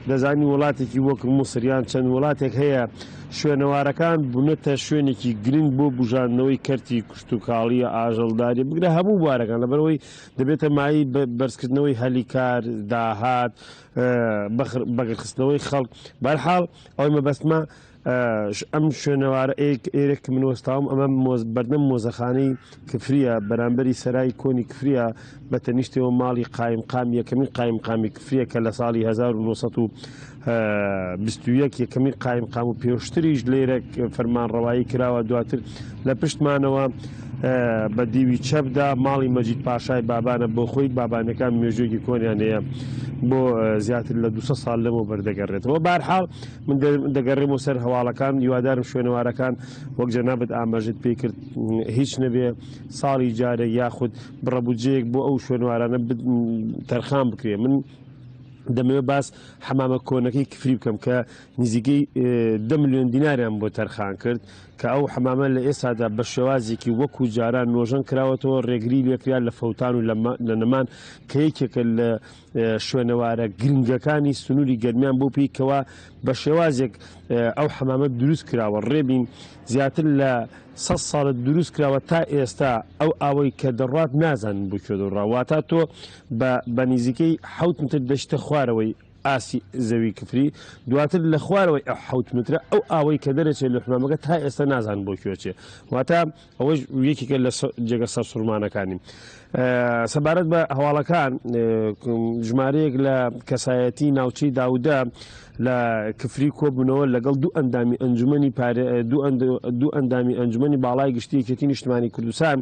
دەزانی وڵاتێکی وەک موسر یان چەند وڵاتێک هەیە شوێنەوارەکان بوونەتە شوێنێکی گرنگ بۆ بژاندنەوەی کەرتی کشتتوکاڵیە ئاژەڵداری بگرە هەموو بوارەکان لەبەرەوەی دەبێتە مایەی بەرزکردنەوەی هەلی کار داهات بەگەرخستنەوەی خەڵک بەرحاڵ ئەوەی مەبەستمە ئەم شوێنەوارە ئێرە کە من وەستاوم ئەمە بەردەم مۆزەخانەی کفریە بەرامبەری سەرای کۆنی کفریە بە تەنیشتەوە ماڵی قایمقام یەکەمین قایمقامی کفریە کە لە ساڵی 1921 یەکەمین قایمقام و پێشتریش لێرە فەرمانڕەوایی کراوە دواتر لە پشتمانەوە بە دیوی چەپدا ماڵی مەجید پاشای بابانە بۆ خۆی بابانەکان مێژوویەکی کۆنیان هەیە بۆ زیاتر لە 200 ساڵ لەمەوبەر دەگەڕێتەوە بارحاڵ من دەگەڕێمەوە سەر هەواڵەکان هیوادارم شوێنەوارەکان وەک جەنابت ئاماژەت پێ کرد هیچ نەبێ ساڵی جارێک یاخود بڕەبودجەیەک بۆ ئەو شوێنوارانە تەرخان بکرێ من دەمەوێت باس حەمامە کۆنەکەی کفری بکەم کە نزیکەی ده ملیۆن دیناریان بۆ تەرخان کرد کە ئەو حەمامە لە ئێستادا بە شێوازێکی وەکو جاران نۆژەن کراوەتەوە ڕێگری لێکرا لە فەوتان و لە نەمان کە یەکێکە لە شوێنەوارە گرنگەکانی سنووری گەرمیان بۆ پێی کەوا بە شێوازێک ئەو حەمامە دروست کراوە ڕێبین زیاتر لە سە ساڵە دروست کراوە تا ئێستا ئەو ئاوەی کە دەڕات نازانن بۆ کوێ دەڕا واتا تۆ بە نزیکەی حوت متر دەشتە خوارەوەی ئاستی زەوی کفری دواتر لە خوارەوەی ئەو حوت مترە ئەو ئاوەی کە دەرەچێت لە حمامەکە تا ئێستا نازان بۆ کوێچێ واتە ئەوەش یەکێکە لە جێگە سەرسوڕمانەکانی. سەبارەت بە هەواڵەکان ژمارەیەک لە کەسایەتی ناوچەی داودە لە کفری کۆبوونەوە لەگەڵ دوو ئەندامی ئەنجومەنی دوو ئەندامی ئەنجومەنی باڵای گشتی یەکێتی نیشتمانی کوردستان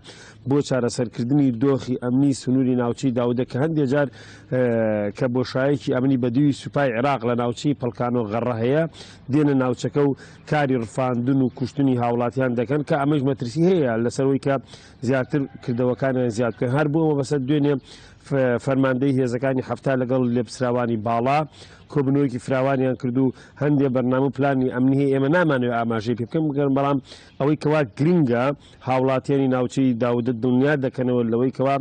بۆ چارەسەرکردنی دۆخی ئەمنی سنووری ناوچەی داودە کە هەندێک جار کە بۆشایەکی ئەمنی بەدیوی سوپای عێراق لە ناوچەی پەڵکانۆ غەڕە هەیە دێنە ناوچەکە و کاری ڕفاندن و کوشتنی هاوڵاتیان دەکەن کە ئەمەش مەترسی هەیە لەسەرەوەی کە زیاتر کردەوەکانیان زیاد بکەن هەر بۆ بەسەر دوێنێ فەرماندەی هێزەکانی حەفتا لەگەڵ لێپسراوانی باڵا کۆبنەوەیەکی فراوانیان کرد و هەندێ بەرنامە و پلانی ئەمنی هەیە ئێمە نامانەوێت ئاماژەی پێ بکەم بکەن بەڵام ئەوەی کەوا گرنگە هاوڵاتیانی ناوچەی داودە دڵنیا دەکەنەوە لەوەی کەوا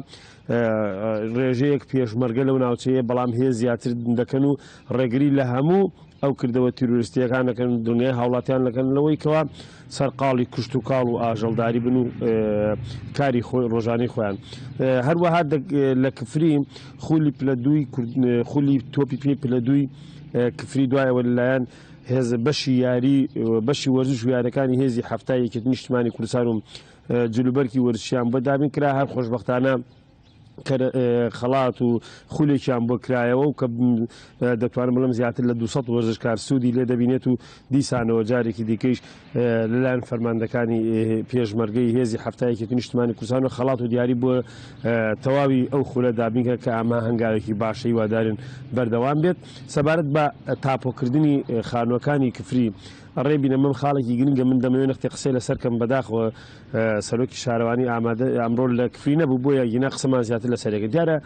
ڕێژەیەک پێشمەرگە لەو ناوچەیە بەڵام هێز زیاتر دەکەن و ڕێگری لە هەموو ئەو کردەوە تیرۆریستییەکان دەکەن و دڵنیای هاوڵاتیان دەکەن لەوەی کەوا سەرقاڵی کشتوکاڵ و ئاژەڵداری بن و کاری خۆی ڕۆژانەی خۆیان. هەروەها لە کفری خولی پلە دووی خولی تۆپی پێی پلە دووی کفری دوایەوە لەلایەن هێز بەشی یاری بەشی وەرزش و یارەکانی هێزی حەفتای یەکێتی نیشتمانی کوردستان و جلوبەرگی وەرزشیان بۆ دابین کرا هەر خۆشبەختانە خەڵات و خولێکیان بۆ کرایەوە و کە دەتوانم بڵێم زیاتر لە 200 وەرزشکار سوودی لێ دەبینێت و دیسانەوە جارێکی دیکەیش لەلایەن فەرماندەکانی پێشمەرگەی هێزی حەفتایەکی نیشتمانی کوردستان و خەڵات و دیاری بۆ تەواوی ئەو خولە دابینکە کە ئەمە هەنگاوێکی باشە هیوادارین بەردەوام بێت سەبارەت بە تاپۆکردنی خانووەکانی کفری ڕێبینە من خاڵێکی گرنگە من دەمەوێت نەختێ قسەی لەسەر کەم بەداخەوە سەرۆکی شارەوانی ئامادە ئەمڕۆ لە کفری نەبوو بۆیە گینا قسەمان زیاتر لەسەرێکە دیارە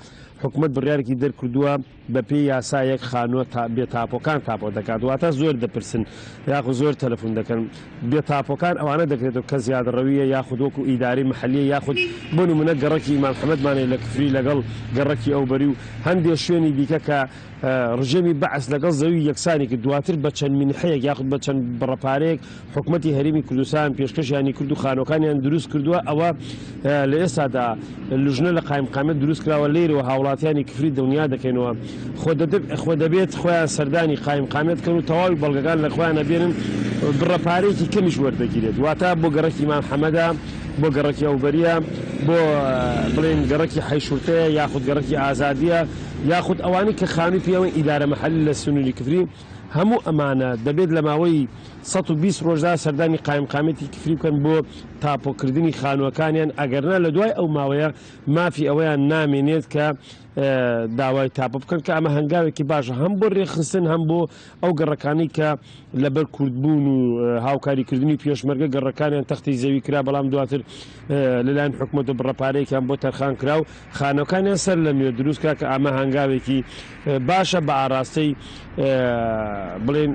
حکومەت بڕیارێکی دەرکردووە بەپێی یاسایەک خانووە تا بێ تاپۆکان تاپۆ دەکات واتە زۆر دەپرسن یاخود زۆر تەلەفون دەکەن بێ تاپۆکان ئەوانە دەکرێتەوە کە زیادڕەویە یاخود وەکو ئیدارەی محلیە یاخود بۆ نمونە گەڕەکی ئیمام حەمەدمانەیە لە کفری لەگەڵ گەڕەکی ئەوبەری و هەندێ شوێنی دیکە کە ڕژێمی بەعس لەگەڵ زەوی یەکسانی کرد دواتر بە چەند مینحەیەک یاخود بە چەند بڕە پارەیەک حکومەتی هەرێمی کوردستان پێشکەشیانی کرد و خانووەکانیان دروست کردووە، ئەوە لە ئێستادا لوژنە لە قایمقامیەت دروست کراوە، لێرەوە هاوڵاتیانی کفری دڵنیا دەکەینەوە خۆ دەبێت خۆیان سەردانی قایمقامیەت بکەن و تەواوی بەڵگەکان لە خۆیانە بێنن، بڕە پارەیەکی کەمیش وەردەگیرێت، واتە بۆ گەڕەکی مام حەمەدە، بۆ گەڕەکی ئەوبەریە، بۆ بڵێین گەڕەکی حەی شورتەیە یاخود گەڕەکی ئازادیە یاخود ئەوانەی کە خانووی پێوەن ئیدارە مەحەلی لە سنووری کفری، هەموو ئەمانە دەبێت لە ماوەی 120 ڕۆژدا سەردانی قایمقامیەتی کفری بکەن بۆ تاپۆکردنی خانووەکانیان، ئەگەرنا لە دوای ئەو ماوەیە مافی ئەوەیان نامێنێت کە داوای تاپۆ بکەن، کە ئەمە هەنگاوێکی باشە هەم بۆ رێکخستن هەم بۆ ئەو گەڕەکانەی کە لەبەر کوردبوون و هاوکاریکردنی پێشمەرگە گەڕەکانیان تەختی زەوی کرا، بەڵام دواتر لەلایەن حکومەت و بڕە پارەیەکیان بۆ تەرخان کرا و خانووەکانیان سەر لە نوێ دروست کرا، کە ئەمە هەنگاوێکی باشە بە ئاراستەی بڵێن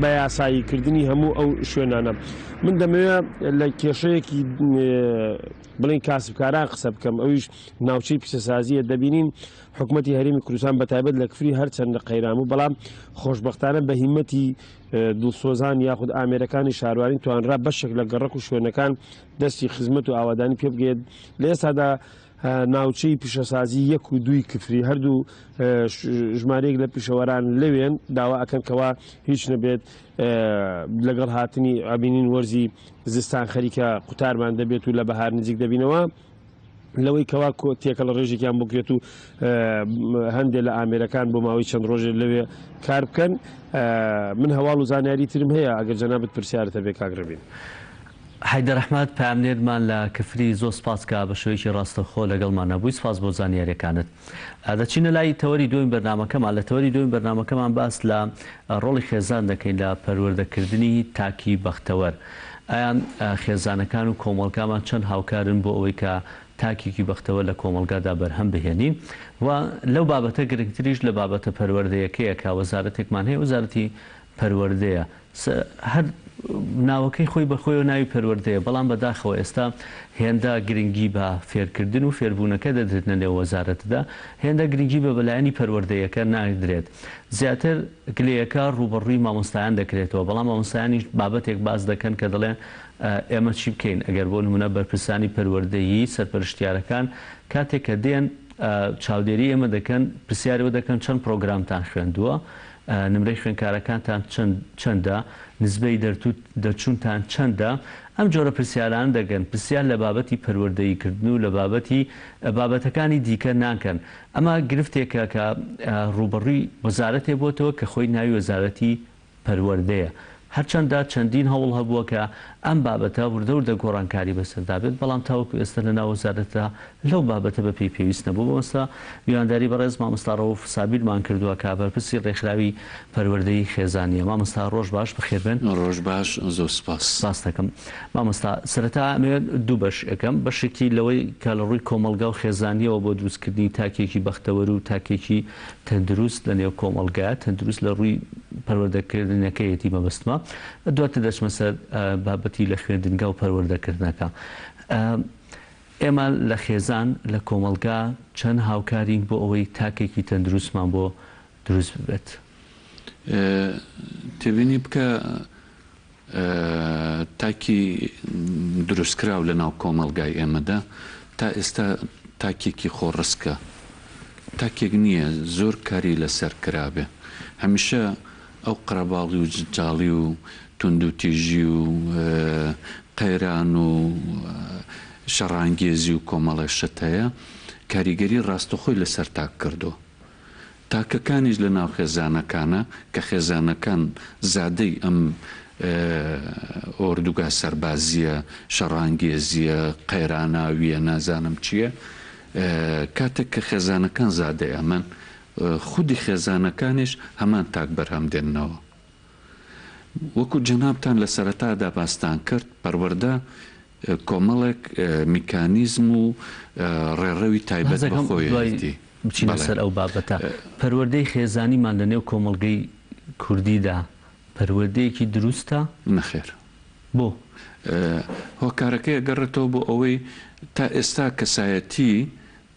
بە یاسایی کردنی هەموو ئەو شوێنانە. من دەمەوێت لە کێشەیەکی بڵێن کاسبکاران قسە بکەم، ئەویش ناوچەی پیشەسازیە. دەبینین حکومەتی هەرێمی کوردستان بە تایبەت لە کفری هەرچەندە قەیران بوو، بەڵام خۆشبەختانە بە هیمەتی دڵسۆزان یاخود ئامێرەکانی شاروانی توانرا بەشێک لە گەڕەک و شوێنەکان دەستی خزمەت و ئاوادانی پێ بگەیت. لە ئێستادا ناوچەی پیشەسازی یەک و دووی کفری هەردوو ژمارەیەک لە پیشەوەران لەوێن داوا ئەکەن کەوا هیچ نەبێت لەگەڵ هاتنی ئەبینین وەرزی زستان خەریکە قوتارمان دەبێت و لە بەهار نزیک دەبینەوە لەوەی کەوا تێکەڵ ڕێژێکیان بکرێت و هەندێک لە ئامێرەکان بۆ ماوەی چەند ڕۆژێک لەوێ کار بکەن. من هەواڵ و زانیاری ترم هەیە ئەگەر جەنابت پرسیارت هەبێ کاک ڕێبین. حەیدەر ئەحمەد پەیامنێرمان لە کفری زۆر سپاس کە بە شێوەیەکی ڕاستەوخۆ لەگەڵمان نەبووی سپاس بۆ زانیاریەکانت. دەچینە لای تەوەری دووەمی بەرنامەکەمان لە تەوەری دووەمی بەرنامەکەمان باس لە ڕۆڵی خێزان دەکەین لە پەروەردەکردنی تاکی بەختەوەر. ئایا خێزانەکان و کۆمەڵگامان چەند هاوکارن بۆ ئەوەی کە تاکێکی بەختەوەر لە کۆمەڵگادا بەرهەم بهێنین و لەو بابەتە گرنگتریش لە بابەتە پەروەردەیەکەیە کە وەزارەتێکمان هەیە وەزارەتی پەروەردەیە هەر ناوەکەی خۆی بە خۆیەوە ناوی پەروەردەیە، بەڵام بەداخەوە ئێستا هێندە گرنگی بە فێرکردن و فێربوونەکە دەدرێت لە نێو وەزارەتدا، هێندە گرنگی بە بەلایەنی پەروەردەیەکە نادرێت. زیاتر گلەیەکە ڕووبەڕووی مامۆستایان دەکرێتەوە، بەڵام مامۆستایانیش بابەتێک باس دەکەن کە دەڵێن ئێمە چی بکەین ئەگەر بۆ نموونە بەرپرسانی پەروەردەیی، سەرپەرشتیارەکان کاتێک کە دێن چاودێری ئێمە دەکەن، پرسیاری ئەوە دەکەن چەند پڕۆگرامتان خوێندووە، نمرەی خوێندکارەکانتان چەندە؟ نسبەی دەرچوونتان چەندە؟ ئەم جۆرە پرسیارانە دەکەن، پرسیار لە بابەتی پەروەردەییکردن و لە بابەتی بابەتەکانی دیکە ناکەن. ئەمە گرفتێکە کە ڕووبەڕووی وەزارەتێ بۆتەوە کە خۆی ناوی وەزارەتی پەروەردەیە. هەرچەندە چەندین هەوڵ هەبووە کە ئەم بابەتە وردە وردە گۆڕانکاری بەسەردا بێت، بەڵام تاوەکو ئێستا لەناو وەزارەتدا لەو بابەتە بەپێی پێویست نەبووە. مامۆستا میوانداری بەڕێز مامۆستا ڕەوف سابیرمان کردووە کە بەرپرسی ڕێکخراوی پەروەردەی خێزانییە. مامۆستا ڕۆژ باش، بەخێربێن. ڕۆژ باش، زۆر سوپاس. سوپاست دەکەم. مامۆستا سەرەتا ئەمەوێت دوو بەش ەکەم، بەشێکی لەوەی کە لە ڕووی کۆمەڵگا و خێزانییەوە بۆ دروستکردنی تاکێکی بەختەوەر و تاکێکی تەندروست لە نێو کۆمەڵگایە، تەندروست لە ڕووی پەروەردەکردنەکەیەتی مەبەستمە، دواتر دەچمە سەر بابەتی لە خوێندنگا و پەروەردەکردنەکە. ئێمە لە خێزان، لە کۆمەڵگا چەند هاوکارین بۆ ئەوەی تاکێکی تەندروستمان بۆ دروست ببێت؟ تێبینی بکە تاکی دروستکراو لە ناو کۆمەڵگای ئێمەدا تا ئێستا تاکێکی خۆڕسکە، تاکێک نییە زۆر کاری لەسەر کرابێ. هەمیشە ئەو قەرەباڵی و جنجاڵی و توندوتیژی و قەیران و شەڕانگێزی و کۆمەڵێ شت هەیە کاریگەری ڕاستەخۆی لەسەر تاک کردووە. تاکەکانیش لە ناو خێزانەکانە کە خێزانەکان زادەی ئەم ئۆردوگا سەربازییە شەڕانگێزییە قەیراناوییە نازانم چییە کاتێک کە خێزانەکان زادەی ئەمەن خودی خێزانەکانیش هەمان تاک بەرهەم دێننەوە. وەکو جەنابتان لە سەرەتادا باستان کرد پەروەردە کۆمەڵێک میکانیزم و ڕێڕەوی تایبەت بە حەزەکەم دوای خۆیەتی. بچینە بەڵێ. سەر ئەو بابەتە. پەروەردەی خێزانیمان لە نێو کۆمەڵگەی کوردیدا پەروەردەیەکی دروستە؟ نەخێر. بۆ؟ هۆکارەکەی ئەگەڕێتەوە بۆ ئەوەی تا ئێستا کەسایەتی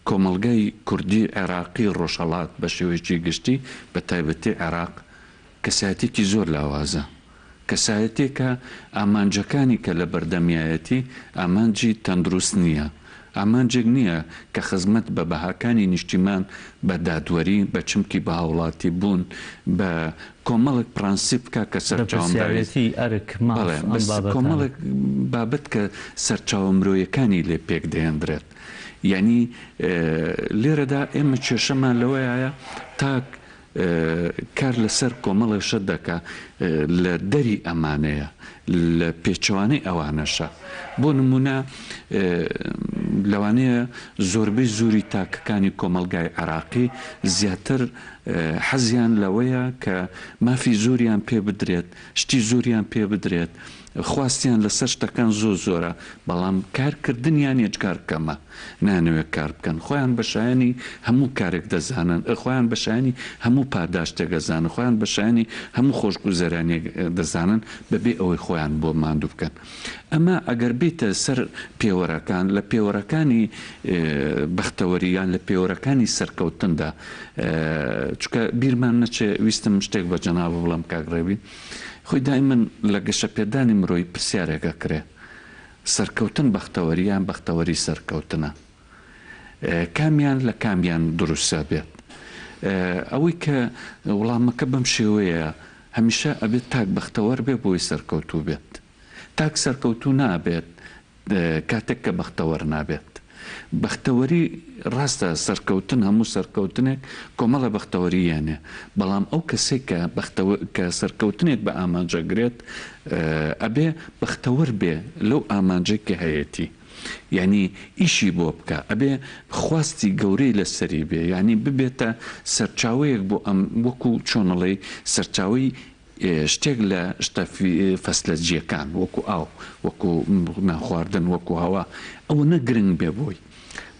کۆمەڵگای کوردی عێراقی ڕۆژهەڵات بە شێوەیەکی گشتی بە تایبەتی عێراق کەسایەتیەکی زۆر لاوازە. کەسایەتیەکە ئامانجەکانی کە لە بەردەمیایەتی ئامانجی تەندروست نییە، ئامانجێک نییە کە خزمەت بە بەهاکانی نیشتیمان، بە دادوەری، بە چمکی بە هاوڵاتی بوون، بە کۆمەڵێک پرەنسیپ بکا کە سەرچاوە مرۆیی بەرپرسیارێتی، ئەرک، ماف، بەڵێ، ئەم بەس بابەتانە. کۆمەڵێک بابەت کە سەرچاوە مرۆیەکانی لێ پێک دەهێندرێت. یانی لێرەدا ئێمە کێشەمان لەوەیایە تاک کار لەسەر کۆمەڵێ شت دەکا لە دەری ئەمانەیە، لە پێچەوانەی ئەوانەشە. بۆ نموونە لەوانەیە زۆربەی زۆری تاکەکانی کۆمەڵگای عێراقی زیاتر حەزیان لەوەیە کە مافی زۆریان پێ بدرێت، شتی زۆریان پێ بدرێت، خواستیان لەسەر شتەکان زۆر زۆرە، بەڵام کارکردنیان یەجگار کەمە. نایانەوێت کار بکەن، خۆیان بە شایەنی هەموو کارێک دەزانن، خۆیان بە شایەنی هەموو پاداشتێک ئەزانن، خۆیان بە شایەنی هەموو خۆشگوزەرانیەک دەزانن بەبێ ئەوەی خۆیان بۆ ماندوو بکەن. ئەمە ئەگەر بێیتە سەر پێوەرەکان، لە پێوەرەکانی بەختەوەری یان لە پێوەرەکانی سەرکەوتندا، چونکە بیرمان نەچێ ویستم شتێک بە جەنابت بڵێم کاک ڕێبین، خۆی دایمەن لە گەشەپێدانی مرۆیی پرسیارێک ئەکرێ، سەرکەوتن بەختەوەری یان بەختەوەری سەرکەوتنە؟ کامیان لە کامیان دروستە بێت؟ ئەوەی کە وڵامەکە بەم شێوەیە هەمیشە ئەبێت تاک بەختەوەر بێ بۆی سەرکەوتوو بێت. تاک سەرکەوتوو نابێت کاتێک کە بەختەوەر نابێت. بەختەوەری ڕاستە سەرکەوتن هەموو سەرکەوتنێک کۆمەڵە بەختەوەری یەنێ بەڵام ئەو کەسەی کە بەختەوە کە سەرکەوتنێک بە ئامانج ئەگرێت ئەبێ بەختەوەر بێ لەو ئامانجەی کە هەیەتی یانی ئیشی بۆ بکا ئەبێ خواستی گەورەی لەسەری بێ یانی ببێتە سەرچاوەیەک بۆ ئەم وەکو چۆن ئەڵێی سەرچاوەی شتێک لە شتە فەسلەجییەکان وەکو ئاو، وەکو نان خواردن، وەکو هەوا ئەوەنە گرنگ بێ بۆی.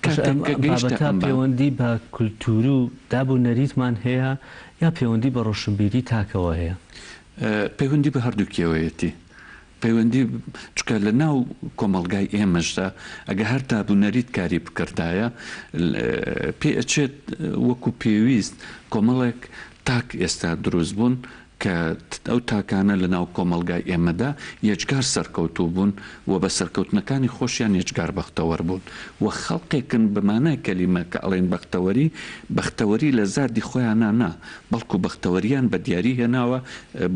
باشە کاتێک ئەم کە گەیشتە بابەتە ئەم با. پێوەندی بە کولتوور و داب و نەریتمان هەیە یا پێوەندی بە ڕۆشنبیری تاکەوە هەیە؟ پەیوەندی بە هەردووکیەوەیەتی. پەیوەندی چونکە لە ناو کۆمەڵگای ئێمەشدا ئەگەر هەر داب و نەریت کاری بکردایە پێ ئەچێت وەکو پێویست کۆمەڵێک تاک ئێستا دروست بوون کە ئەو تاکانە لە ناو کۆمەڵگای ئێمەدا یەجگار سەرکەوتوو بوون و بە سەرکەوتنەکانی خۆشیان یەجگار بەختەوەر بوون و خەڵقێکن بە مانای کەلیمە کە ئەڵێین بەختەوەری بەختەوەری لە زادی خۆیانا نا بەڵکو بەختەوەریان بە دیاری هێناوە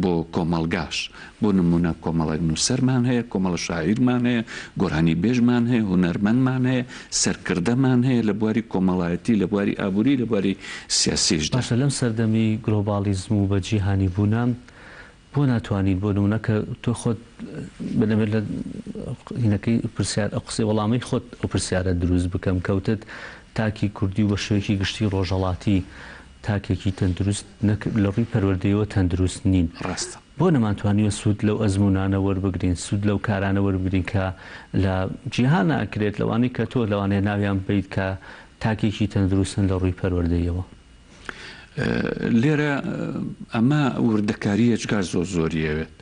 بۆ کۆمەڵگاش بۆ نموونە کۆمەڵێک نووسەرمان هەیە، کۆمەڵە شاعیرمان هەیە، گۆرانیبێژمان هەیە، هونەرمەندمان هەیە، سەرکردەمان هەیە لە بواری کۆمەڵایەتی، لە بواری ئابووری، لە بواری سیاسیشدا. باشە لەم سەردەمی گلۆباڵیزم و بە جیهانی بوونە بۆ ناتوانین بۆ نموونە کە تۆ خۆت بەدەمێت لە هینەکەی پرسیار ئەو قسەی وەڵامەی خۆت ئەو پرسیارە دروست بکەم کەوتت تاکی کوردی و بە شێوەیەکی گشتی ڕۆژهەڵاتی تاکێکی تەندروست نەک لە ڕووی پەروەردەیەوە تەندروست نین. ڕاستە. بۆ نەمانتوانیوە سوود لەو ئەزموونانە وەربگرین، سوود لەو کارانە وەربگرین کە لە جیهانا ئەکرێت، لەوانەی کە تۆ لەوانەیە ناویان ببەیت کە تاکێکی تەندروستن لە ڕووی پەروەردەییەوە؟ لێرە ئەمە وردەکاری یەجگار زۆر زۆری ئەوێت.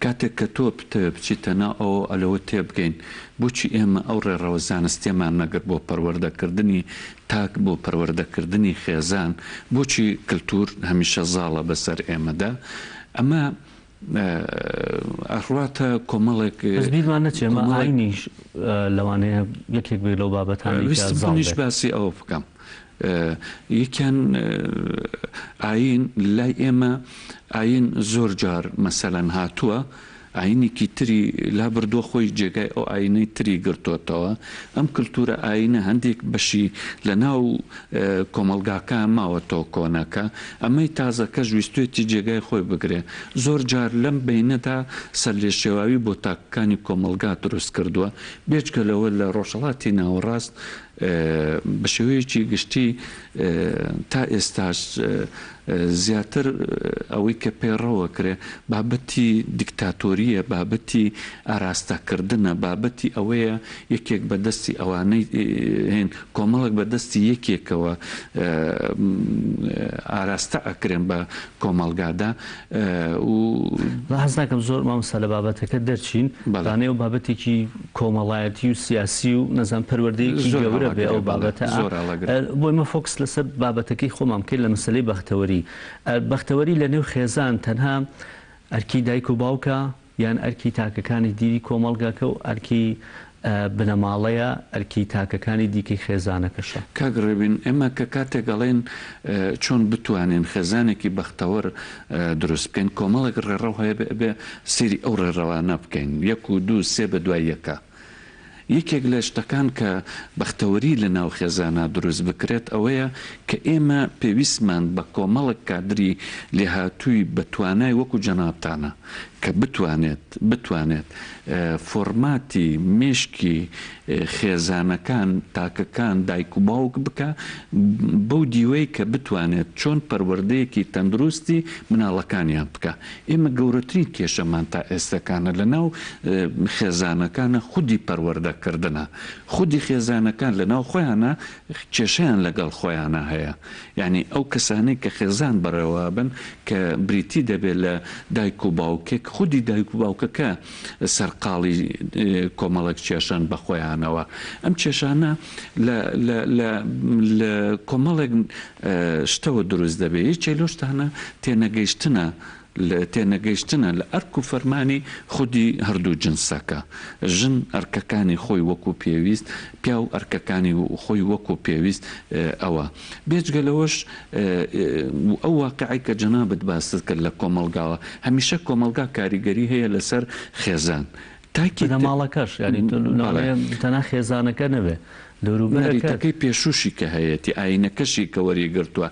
کاتێک کە تۆ بتەوێت بچیتە ناو ئەوەو لەوە تێبگەین بۆچی ئێمە ئەو ڕێڕەوە زانستیەمان نەگرت بۆ پەروەردەکردنی تاک بۆ پەروەردەکردنی خێزان بۆچی کلتور هەمیشە زاڵە بەسەر ئێمەدا ئەمە ئەڕواتە کۆمەڵێک بەس بیرمان نەچێ ئەمە کۆمەڵێک ئاینیش لەوانەیە یەکێک بێت لەو بابەتانەی کە ویستم زاڵ منیش بێت. باسی ئەوە بکەم یەکیان ئایین لای ئێمە ئایین زۆر جار مەسەلەن هاتووە ئایینێکی تری لابردووە خۆی جێگای ئەو ئایینەی تری گرتۆتەوە ئەم کلتورە ئایینە هەندێک بەشی لە ناو کۆمەڵگاکە ماوەتەوە کۆنەکە ئەمەی تازەکەش ویستوێتی جێگای خۆی بگرێ زۆر جار لەم بەینەدا سەرلێشێواوی بۆ تاکەکانی کۆمەڵگا دروست کردووە بێجگە لەوە لە ڕۆژهەڵاتی ناوەڕاست بە شێوەیەکی گشتی تا ئێستاش زیاتر ئەوەی کە پەیڕەو ئەکرێ بابەتی دیکتاتۆرییە، بابەتی ئاراستەکردنە، بابەتی ئەوەیە یەکێک بە دەستی ئەوانەی هین کۆمەڵێک بە دەستی یەکێکەوە ئاراستە ئەکرێن بە کۆمەڵگادا و. من حەز ناکەم زۆر مامۆستا لە بابەتەکە دەرچین، بەڵێ. لەوانەیە ئەو بابەتێکی کۆمەڵایەتی و سیاسی و نەزانم پەروەردەیەکی زۆر گەورە بێ هەڵەگرێ ئەو بەڵێ بابەتە زۆر هەڵەگرێ. بۆ ئێمە فۆکس لەسەر بابەتەکەی خۆمان بکەین لە مەسەلەی بەختەوەری. بەختەوەری لە نێو خێزان تەنها. ئەرکی دایک و باوکە یان ئەرکی تاکەکانی دیری کۆمەڵگاکە و ئەرکی بنەماڵەیە، ئەرکی تاکەکانی دیکەی خێزانەکەشە؟ کاک ڕێبین، ئێمە کە کاتێک ئەڵێین چۆن بتوانین خێزانێکی بەختەوەر دروست بکەین، کۆمەڵێک ڕێڕەو هەیە ئەبێ سەیری ئەو ڕێڕەوانە بکەین، یەک و دوو سێ بە دوای یەکا. یەکێک لە شتەکان کە بەختەوەری لە ناو خێزانا دروست بکرێت ئەوەیە کە ئێمە پێویستمان بە کۆمەڵێک کادری لێهاتووی بە توانای وەکو جەنابتانە کە بتوانێت بتوانێت فۆرماتی مێشکی خێزانەکان، تاکەکان، دایک و باوک بکا بەو دیوەی کە بتوانێت چۆن پەروەردەیەکی تەندروستی مناڵەکانیان بکا. ئێمە گەورەترین کێشەمان تا ئێستەکانە لە ناو خێزانەکانە خودی پەروەردە کردنە. خودی خێزانەکان لە ناو خۆیانا کێشەیان لەگەڵ خۆیانا هەیە. یانی ئەو کەسانەی کە خێزان بەڕێوەئەبەن کە بریتی دەبێت لە دایک و باوکێک، خودی دایک و باوکەکە سەرقاڵی کۆمەڵێک کێشەن بە خۆیانەوە. ئەم کێشانە لە لە لە لە کۆمەڵێک شتەوە دروست دەبێت. یەکێ لەو شتانە تێنەگەیشتنە لە تێنەگەیشتنە لە ئەرک و فەرمانی خودی هەردوو جنسەکە. ژن ئەرکەکانی خۆی وەکو پێویست، پیاو ئەرکەکانی خۆی وەکو پێویست ئەوە. بێجگە لەوەش ئەو واقیعەی کە جەنابت باست کرد لە کۆمەڵگاوە، هەمیشە کۆمەڵگا کاریگەری هەیە لەسەر خێزان. تاکی بنەماڵەکەش یانی تۆ لەوانەیە تەنها خێزانەکە نەبێ دەوروبەرەکەت. نەریتەکەی پێشووشی کە هەیەتی، ئایینەکەشی کە وەریگرتووە،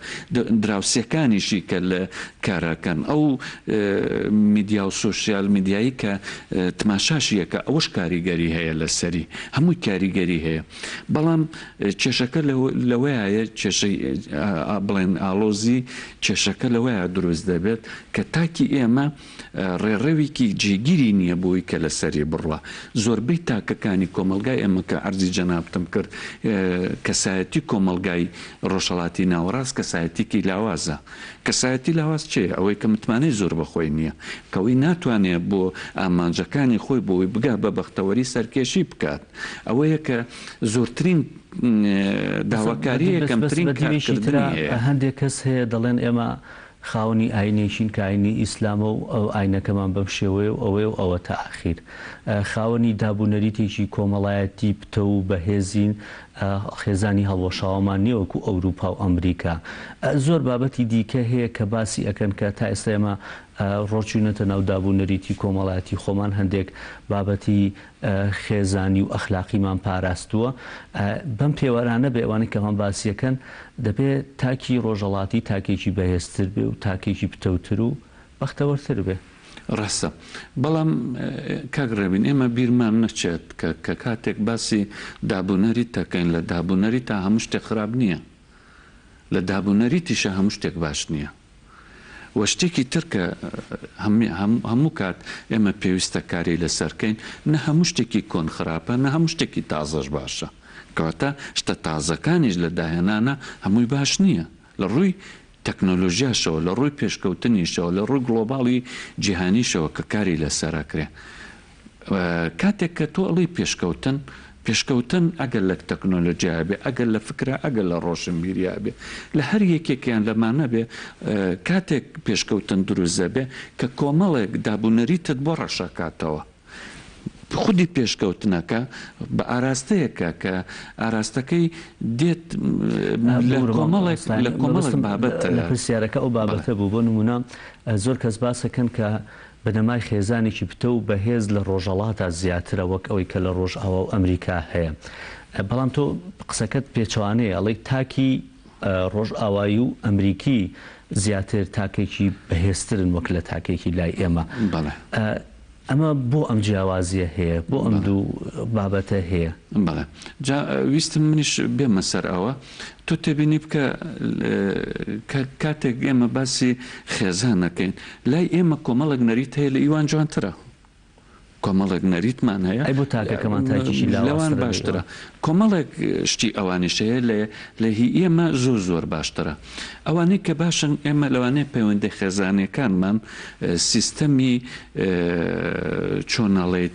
دراوسێکانیشی کە لە کارەکەن، ئەو میدیا و سۆشیال میدیایی کە تماشاشی ئەکا ئەوەش کاریگەری هەیە لەسەری، هەمووی کاریگەری هەیە. بەڵام کێشەکە لەوەیایە کێشەی بڵێن ئاڵۆزی کێشەکە لەوەیا دروست دەبێت کە تاکی ئێمە ڕێڕەوێکی جێگیری نییە بۆی کە لەسەری بڕوا. زۆربەی تاکەکانی کۆمەڵگای ئێمە کە عەرزی جەنابتم کرد کەسایەتی کۆمەڵگای ڕۆژهەڵاتی ناوەڕاست کەسایەتیکی لاوازە. کەسایەتی لاواز چێیە؟ ئەوەی کە متمانەی زۆر بە خۆی نییە. کەوەی ناتوانێ بۆ ئامانجەکانی خۆی بۆی بگا بە بەختەوەری سەرکێشی بکات. ئەوەیە کە زۆرترین داواکارییە کەمترین کارکردنی هەیە. هەندێک کەس هەیە دەڵێن ئێمە خاوەنی ئاینێکین کە ئاینی ئیسلامە و ئەو ئاینەکەمان بەم شێوەیە و ئەوەیە و ئەوە تا ئاخیر. خاوەنی داب و نەریتێکی کۆمەڵایەتی پتەو و بەهێزین، خێزانی هەڵوەشاوەمان نیە وەکو ئەوروپا و ئەمریکا. زۆر بابەتی دیکە هەیە کە باسی ئەکەن کە تا ئێستا ئێمە ڕۆچوینەتە ناو داب و نەریتی کۆمەڵایەتی خۆمان هەندێک بابەتی خێزانی و ئەخلاقیمان پاراستووە. بەم پێوەرانە بێ ئەوانەی کە ئەوان باسیەکەن دەبێ تاکی ڕۆژهەڵاتی تاکێکی بەهێزتر بێ و تاکێکی پتەوتر و بەختەوەرتر بێ. ڕاستە. بەڵام کاک ڕێبین ئێمە بیرمان نەچێت کە کە کاتێک باسی دابونەریت دەکەین لە دابونەریتا هەموو شتێک خراپ نییە. لە دابونەریتیشا هەموو شتێک باش نییە. وە شتێکی تر کە هەموو کات ئێمە پێویستە کاری لەسەر کەین، نە هەموو شتێکی کۆن خراپە، نە هەموو شتێکی تازەش باشە. کەواتە شتە تازەکانیش لە داهێنانا هەمووی باش نییە. لە ڕووی تەکنۆلۆژیاشەوە، لە ڕووی پێشکەوتنیشەوە، لە ڕووی گڵۆباڵی جیهانیشەوە کە کاری لەسەر ئەکرێ. کاتێک کە تۆ ئەڵێی پێشکەوتن، پێشکەوتن ئەگەر لە تەکنۆلۆژیا بێ، ئەگەر لە فکرا، ئەگەر لە ڕۆشنبیریا بێ، لە هەر یەکێکیان لەمانە بێ، کاتێک پێشکەوتن دروست دەبێ کە کۆمەڵێک دابونەریتت بۆ ڕەش ئەکاتەوە. خودی پێشکەوتنەکە بە ئاراستەیەکە کە ئاراستەکەی دێت لە کۆمەڵێک لە کۆمەڵێک بابەت. لە پرسیارەکە ئەو بابەتە بوو، بۆ نموونە زۆر کەس باس ئەکەن کە بنەمای خێزانێکی پتەو و بەهێز لە ڕۆژەڵاتا زیاترە وەک ئەوەی کە لە ڕۆژئاوا و ئەمریکا هەیە. بەڵام تۆ قسەکەت پێچەوانەیە ئەڵێی تاکی ڕۆژئاوایی و ئەمریکی زیاتر تاکێکی بەهێزترن وەک لە تاکێکی لای ئێمە. بەڵێ. ئەمە بۆ ئەم جیاوازییە هەیە؟ بۆ ئەم دوو بابەتە هەیە؟ بەڵێ. جا ویستم منیش بێمە سەر ئەوە. تۆ تێبینی بکە کە کاتێک ئێمە باسی خێزان ئەکەین، لای ئێمە کۆمەڵێک نەریت هەیە لە ئیوان جوانترە. کۆمەڵێک نەریتمان هەیە ئەی بۆ تاکەکەمان تاکێکی لەوان لاوازترە لەی باشترە ئەوان؟ کۆمەڵێک شتی ئەوانیش هەیە لە لە هی ئێمە زۆر زۆر باشترە ئەوانەی کە باشن ئێمە لەوانەیە پەیوەندی خێزانیەکانمان سیستەمی چۆن ئەڵێیت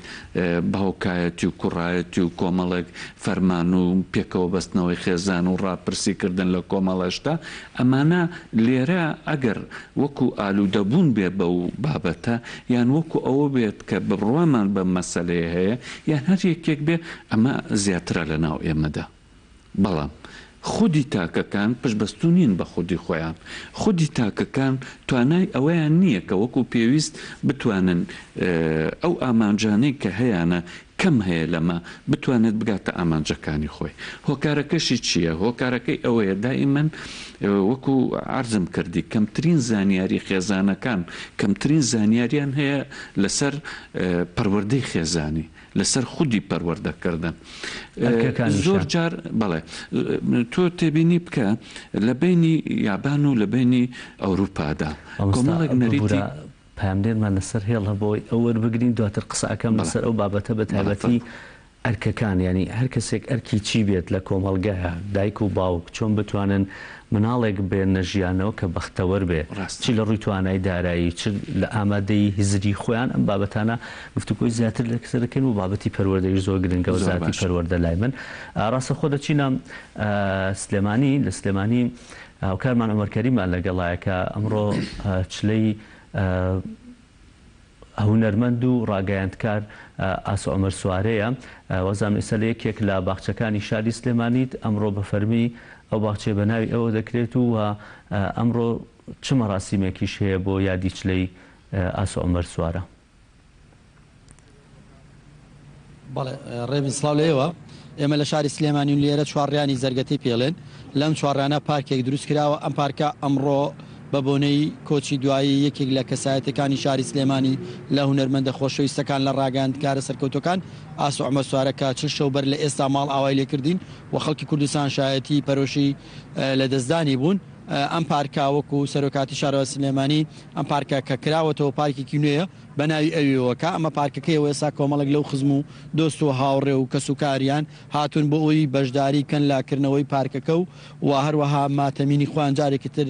باوکایەتی و کوڕایەتی و کۆمەڵێک فەرمان و پێکەوە بەستنەوەی خێزان و ڕاپرسی کردن لە کۆمەڵەشدا ئەمانە لێرە ئەگەر وەکو ئالوودەبوون بێ بەو بابەتە یان وەکو ئەوە بێت کە بڕوامان بەم مەسەلەیە هەیە یان هەر یەکێک بێ ئەمە زیاترە لە ناو ئێمەدا. بەڵام خودی تاکەکان پشتبەستوو نین بە خودی خۆیان. خودی تاکەکان توانای ئەوەیان نییە کە وەکو پێویست بتوانن ئەو ئامانجانەی کە هەیانە کەم هەیە لەمە بتوانێت بگاتە ئامانجەکانی خۆی. هۆکارەکەشی چییە؟ هۆکارەکەی ئەوەیە دائیمەن وەکو عەرزم کردی کەمترین زانیاری خێزانەکان کەمترین زانیاریان هەیە لەسەر پەروەردەی خێزانی لەسەر خودی پەروەردەکردن زۆر جار بەڵێ تۆ تێبینی بکە لە بینی یابان و لە بینی ئەوروپادا کۆمەڵێک نەریتی پامنێرمان لەسەر هێڵ هەبۆی ئەو وەربگرین دواتر قسە ئەکەم لەسەر ئەو بابەتە بە تایبەتی ئەرکەکان یانی هەر کەسێک ئەرکی چی بێت لە کۆمەڵگایە دایک و باوک چۆن بتوانن مناڵێک بێننە ژیانەوە کە بەختەوەر بێ چی لە ڕووی توانای دارایی چ لە ئامادەیی هزری خۆیان ئەم بابەتانە گفتوگۆی زیاتر لەسەر دەکەین و بابەتی پەروەردەیش زۆر گرنگە وەزارەتی پەروەردە لای من ڕاستەخۆ دەچینە سلێمانی لە سلێمانی هاوکارمان عومەر کەریمان لەگەڵایە کە ئەمڕۆ چلەی هونەرمەند و ڕاگەیاندکار ئاسۆ عومەر سوارەیە، وازانم ئێستا لە یەکێک لە باخچەکانی شاری سلێمانیت، ئەمڕۆ بە فەرمی ئەو باخچەیە بە ناوی ئەوە دەکرێت و ئەمڕۆ چ مەراسیمێکیش هەیە بۆ یادی چلەی ئاسۆ عومەر سوارە؟ بەڵێ ڕێبین سڵاو لە ئێوە. ئێمە لە شاری سلێمانین و لێرە چوارڕیانی زەرگەتەی پێڵێن. لەم چوارڕیانە پارکێک دروست کراوە، ئەم پارکە ئەمڕۆ بە بۆنەی کۆچی دوایی یەکێک لە کەسایەتیەکانی شاری سلێمانی لە هونەرمەندە خۆشەویستەکان لە ڕاگەیاندکارە سەرکەوتوەکان ئاسۆ عومەر سوارە کە 40 شەو بەر لە ئێستا ماڵئاوای لێکردین و خەڵکی کوردستان شایەتی پەرۆشی لەدەستدانی بوون. ئەم پارکە وەکو سەرۆکاتی شارەوانی سلێمانی ئەم پارکە کە کراوەتەوە پارکێکی نوێیە بە ناوی ئەویەوە کە ئەمە پارکەکەیە و ئێستا کۆمەڵێک لەو خزم و دۆست و هاوڕێ و کەسوکاریان هاتوون بۆ ئەوەی بەشداری بکەن لە کردنەوەی پارکەکە و و هەروەها ماتەمینی خۆیان جارێکی تر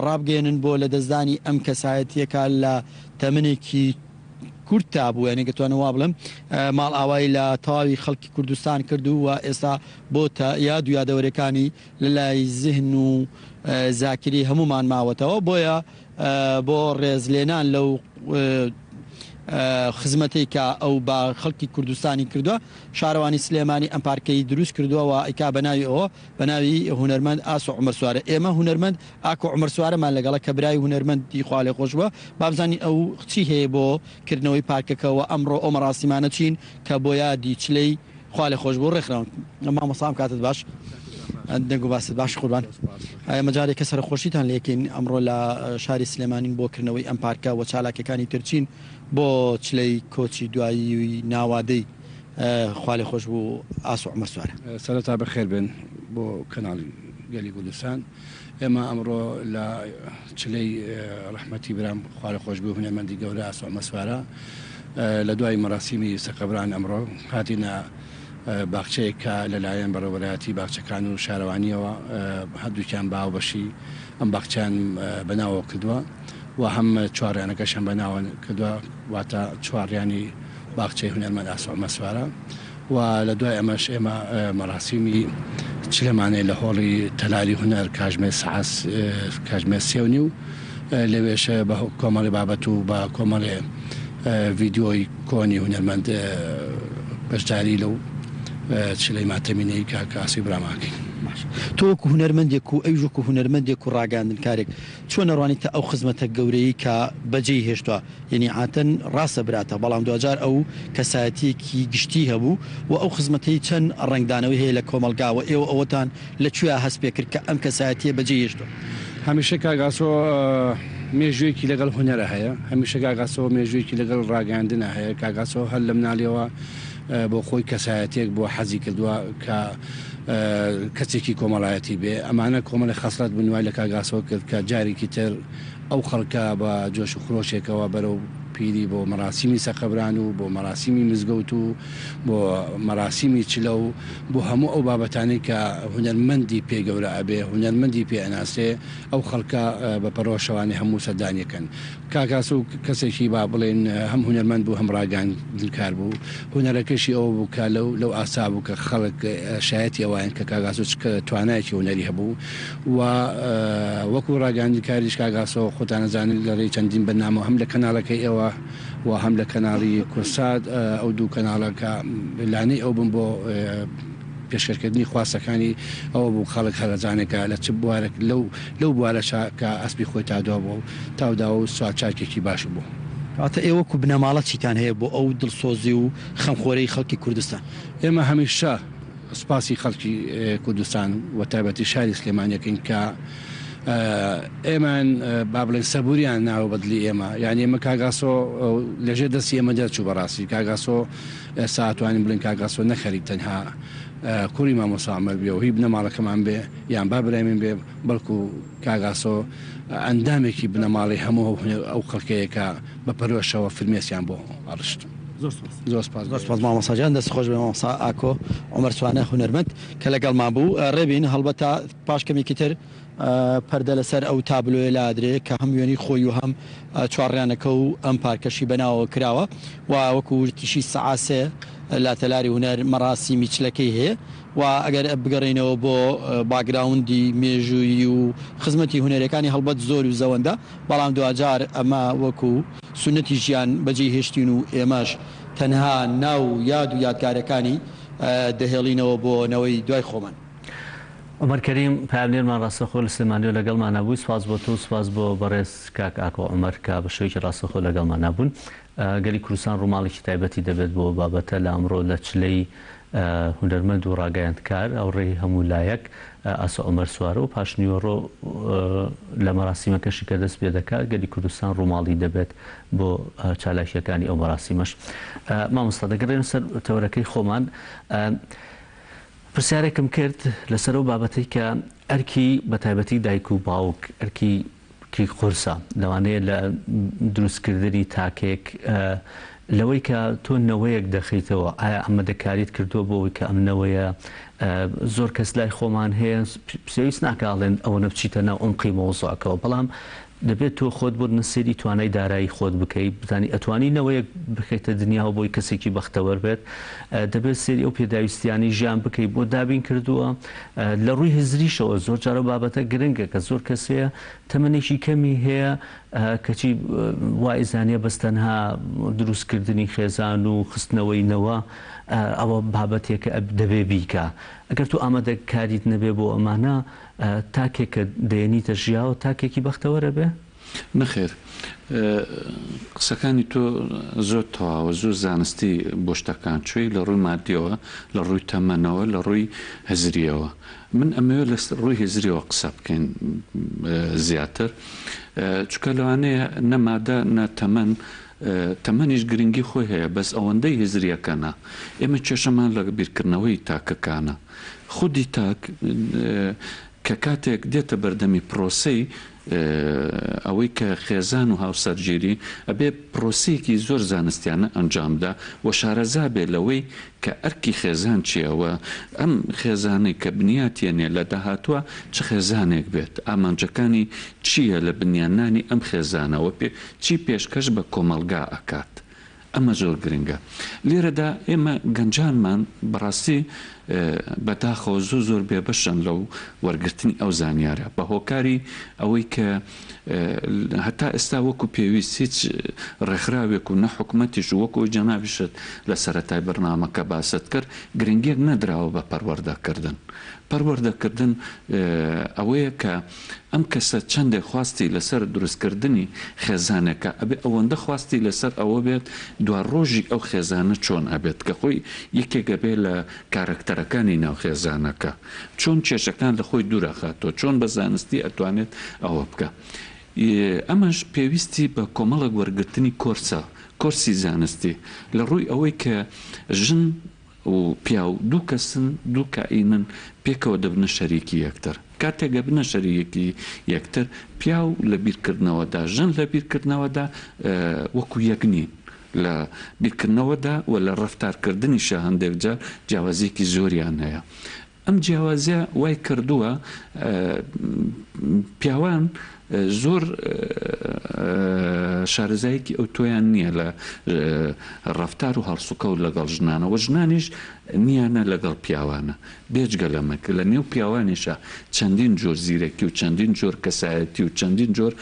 ڕابگەیەنن بۆ لەدەستدانی ئەم کەسایەتییە کە لە تەمەنێکی کورتدا بوو یانی دەتوانم وا بڵێم ماڵئاوایی لە تەواوی خەڵکی کوردستان کرد و ئێستا بۆتە یاد و یادەوەریەکانی لە لای زهن و زاکری هەموومان ماوەتەوە بۆیە بۆ ڕێزلێنان لەو خزمەتەی کە ئەو بە خەڵکی کوردستانی کردووە شارەوانی سلێمانی ئەم پارکەی دروست کردووە و ئەیکا بە ناوی ئەوە بە ناوی هونەرمەند ئاسۆ عومەر سوارە ئێمە هونەرمەند ئاکۆ عومەر سوارەمان لەگەڵە کە برای هونەرمەندی خوالێخۆشبووە با بزانین ئەو چی هەیە بۆ کردنەوەی پارکەکە و ئەمڕۆ ئەو مەراسیمانە چین کە بۆ یادی چلەی خوا لێ خۆش بوو ڕێکخراون مامۆستا ئەم کاتت باش دەنگ و باست باش قوربان ئێمە جارێکە سەرخۆشیتان لێکەین ئەمڕۆ لە شاری سلێمانین بۆ کردنەوەی ئەم پارکە و چالاکیەکانی ترچین بۆ چلەی کۆچی دوایی ناوادەی خوا لێ خۆش بوو ئاسۆ عومەر سوارە. سەرەتا بەخێر بێن بۆ کەناڵی گەلی کوردستان. ئێمە ئەمڕۆ لە چلەی ڕەحمەتی برام خوالێخۆشبوو هونەرمەندی گەورە ئاسۆ عومەر سوارە لە دوای مەراسیمی سەرقەبران ئەمڕۆ هاتینە باخچەیەک کە لەلایەن بەڕێوەبەرایەتی باخچەکان و شارەوانیەوە هەردووکیان بە هاوبەشی ئەم باخچەیان بەناوەوە کردووە و هەم چوارڕیانەکەشیان بەناوە کردووە واتە چوارڕیانی باخچەی هونەرمەند ئاسۆ عومەر سوارە. و لە دوای ئەمەش ئێمە مەراسیمی چلەمانەیە لە هۆڵی تەلاری هونەر کاژمێر سەعات کاژمێر سێ و نیو لەوێش بە کۆمەڵی بابەت و بە کۆمەڵێ ڤیدیۆی کۆنی هونەرمەند بەشداری لەو چلەی ماتەمینەی کاک ئاسۆی براما ئەکەین. باشە تۆ وەکو هونەرمەندێک و ئەویش وەکو هونەرمەندێک و ڕاگەیاندنکارێک چۆن ئەڕوانیتە ئەو خزمەتە گەورەیەی کە بەجێی هێشتوە؟ یەنی عاتەن ڕاستە براتە بەڵام دواجار ئەو کەسایەتیەکی گشتی هەبوو و ئەو خزمەتەی چەند ڕەنگدانەوەی هەیە لە کۆمەڵگا و ئێوە ئەوەتان لە کوێیا هەست پێکرد کە ئەم کەسایەتیە بەجێی هێشتوە؟ هەمیشە کاک ئاسۆ مێژوویەکی لەگەڵ هونەرا هەیە، هەمیشە کاک ئاسۆ مێژوویەکی لەگەڵ ڕاگەیاندنا هەیە، کاک ئاسۆ هەر لە مناڵیەوە بۆ خۆی کەسایەتیەک بووە حەزی کردووە کە کەسێکی کۆمەڵایەتی بێ، ئەمانە کۆمەڵێ خەسڵەت بوون وای لە کاک ئاسۆ کرد کە جارێکی تر ئەو خەڵکە بە جۆش و خرۆشێکەوە بەرەو پیری بۆ مەراسیمی سەقەبران و بۆ مەراسیمی مزگەوت و بۆ مەراسیمی چلە و بۆ هەموو ئەو بابەتانەی کە هونەرمەندی پێ گەورە ئەبێ، هونەرمەندی پێ ئەناسرێ، ئەو خەڵکە بە پەرۆشەوانێ هەموو سەردانی ئەکەن. کاک ئاسۆ کەسێکی با بڵێین هەم هونەرمەند بوو هەم ڕاگەیاندنکار بوو، هونەرەکەشی ئەوە بوو کە لەو لەو ئاستا بوو کە خەڵک شایەتی ئەوەین کە کاک ئاسۆ چ توانایەکی هونەری هەبوو و وەکوو ڕاگەیاندنکاریش کاک ئاسۆ خۆتان ئەزانن لە ڕێی چەندین بەرنامەوە هەم لە کەناڵەکەی ئێوە و هەم لە کەناڵی کورسات ئەو دوو کەناڵە کە لانەی ئەو بوون بۆ پێشکەشکردنی خواستەکانی ئەوە بوو خەڵک هەرەزانێ کە لە چ بوارێک لەو لەو بوارەشا کە ئەسپی خۆی تادوە بووە و تاوداوە و سوارچاکێکی باش بووە. کەواتە ئێوە وەکو بنەماڵە چیتان هەیە بۆ ئەو دڵسۆزی و خەمخۆرەی خەڵکی کوردستان؟ ئێمە هەمیشە سوپاسی خەڵکی کوردستان و تایبەتی شاری سلێمانی ئەکەین کە ئێمەیان با بڵێین سەبوریان ناوە بە دڵی ئێمە یانی ئێمە کاک ئاسۆ لەژێر دەستی ئێمە دەرچوو بەڕاستی کاک ئاسۆ ئێستا ئەتوانین بڵێین کاک ئاسۆ نەک خەریک تەنها کوڕی مامۆستا عومەر بێ و هی بنەماڵەکەمان بێ یان بابرای من بێ بەڵکو کاک ئاسۆ ئەندامێکی بنەماڵەی هەموو ئەو خەڵکەیە کە بە پەرۆشەوە فرمێسکیان بۆ ئەڕشت. زۆر سوپاس. زۆر سوپاس. زۆر سوپاس مامۆستا گیان دەست خۆش بێ مامۆستا ئاکۆ عومەر سوانە هونەرمەند کە لەگەڵمان بوو ڕێبین هەڵبەتە پاش کەمێکی تر پەردە لەسەر ئەو تابلۆیە لادرێ کە هەم وێنەی خۆی و هەم چوارڕیانەکە و ئەم پارکەشی بەناوەوە کراوە و وەکو وتیشی سەعات سێ لە تەلاری هونەر مەراسیمی چلەکەی هەیە و ئەگەر بگەڕێینەوە بۆ باکگراوندی مێژوویی و خزمەتی هونەریەکانی هەڵبەت زۆر و زەوەندە بەڵام دواجار ئەمە وەکو سوننەتی ژیان بەجێی هێشتین و ئێمەش تەنها ناو و یاد و یادگارەکانی دەهێڵینەوە بۆ نەوەی دوای خۆمان. عومەر کەریم، پەیامنێرمان ڕاستەوخۆ لە سلێمانیەوە لەگەڵمانا بووی، سوپاس بۆ تۆ و سوپاس بۆ بەڕێز کاک ئاکۆ عومەر کە بە شێوەیەکی ڕاستەوخۆ لەگەڵمانا بوون. گەلی کوردستان ڕووماڵێکی تایبەتی دەبێت بۆ بابەتە لە ئەمڕۆ لە چلەی هونەرمەند و ڕاگەیاندکار هاوڕێی هەموو لایەک ئاسۆ عومەر سوارە و پاشنیوەڕۆ لە مەراسیمەکەشی کە دەست پێ دەکات گەلی کوردستان ڕووماڵی دەبێت بۆ چالاکییەکانی ئەو مەراسیمەش. مامۆستا دەگەڕێنە سەر تەوەرەکەی خۆمان. پرسیارێکم کرد لەسەر ئەو بابەتەی کە ئەرکی بە تایبەتی دایک و باوک ئەرکی قورسە لەوانەیە لە دروستکردنی تاکێک لەوەی کە تۆ نەوەیەک دەخەیتەوە ئایا ئامادەکاریت کردووە بۆ ئەوەی کە ئەم نەوەیە زۆر کەس لای خۆمان هەیە پێویست ناکا ئەڵێن ئەوەنە بچیتە ناو عومقی مەوزوعەکەوە بەڵام دەبێت تۆ خۆت بۆت نەسیری توانای دارایی خۆت بکەی بزانی ئەتوانی نەوەیەک بخەیتە دنیاوە بۆی کەسێکی بەختەوەر بێت دەبێت سەیری ئەو پێداویستیانەی ژیان بکەی بۆ دابین کردووە لە ڕووی هزریشەوە زۆر جار ئەو بابەتە گرنگە کە زۆر کەس هەیە تەمەنێکی کەمی هەیە کەچی وایزانیە بەس تەنها دروستکردنی خێزان و خستنەوەی نەوە ئەوە بابەتێکە دەبێ بیکا ئەگەر تۆ ئامادەکاریت نەبێ بۆ ئەمانە تاکێک کە دەیەنیتە ژیاوە تاکێکی بەختەوەرە بێ؟ نەخێر قسەکانی تۆ زۆر تەواوە زۆر زانستی بۆ شتەکان چووی لە ڕووی مادیەوە لە ڕووی تەمەنەوە لە ڕووی هزریەوە من ئەمەوێت لە ڕووی هزریەوە قسە بکەین زیاتر چونکە لەوانەیە نە مادە نە تەمەن تەمەنیش گرنگی خۆی هەیە بەس ئەوەندەی هزریەکە نا ئێمە کێشەمان لە بیرکردنەوەی تاکەکانە خودی تاک کە کاتێک دێتە بەردەمی پرۆسەی ئەوەی کە خێزان و هاوسەرگیری ئەبێ پرۆسەیەکی زۆر زانستیانە ئەنجام بدا و شارەزا بێ لەوەی کە ئەرکی خێزان چیە و ئەم خێزانەی کە بنیاتیەنێ لە داهاتوە چ خێزانێک بێت ئامانجەکانی چیە لە بنیاننانی ئەم خێزانە و چی پێشکەش بە کۆمەڵگا ئەکات ئەمە زۆر گرنگە. لێرەدا ئێمە گەنجانمان بەڕاستی بە داخەوە زۆر زۆر بێبەشن لەو وەرگرتنی ئەو زانیارە بە هۆکاری ئەوەی کە هەتا ئێستا وەکو پێویست هیچ ڕێکخراوێک و نە حکومەتیش و وەکو ئەوەی جەنابیشت لە سەرەتای بەرنامەکە باست کرد گرنگیەک نەدراوە بە پەروەردەکردن. پەروەردەکردن ئەوەیە کە ئەم کەسە چەندێک خواستی لەسەر دروستکردنی خێزانێکە ئەبێ ئەوەندە خواستی لەسەر ئەوە بێت دواڕۆژی ئەو خێزانە چۆن ئەبێت کە خۆی یەکێک ئەبێ لە کارەکتەرەکانی ناو خێزانەکە چۆن کێشەکان لە خۆی دوورەخاتەوە چۆن بە زانستی ئەتوانێت ئەوە بکا ئەمەش پێویستی بە کۆمەڵێک وەرگرتنی کۆرسە کۆرسی زانستی لە ڕووی ئەوەی کە ژن و پیاو دوو کەسن دوو کائینن پێکەوە دەبنە شەریکی یەکتر. کاتێک ئەبنە شەریکی یەکتر، پیاو لە بیرکردنەوەدا، ژن لە بیرکردنەوەدا وەکو یەک نین. لە بیرکردنەوەدا و لە ڕەفتارکردنیشا هەندێک جار جیاوازییەکی زۆریان هەیە. ئەم جیاوازیە وای کردووە پیاوان زۆر شارەزایەکی ئەوتۆیان نییە لە ڕەفتار و هەڵسوکەوت لەگەڵ ژنانە و ژنانیش نییانە لەگەڵ پیاوانە. بێجگە لەمە کە لە نێو پیاوانیشا چەندین جۆر زیرەکی و چەندین جۆر کەسایەتی و چەندین جۆر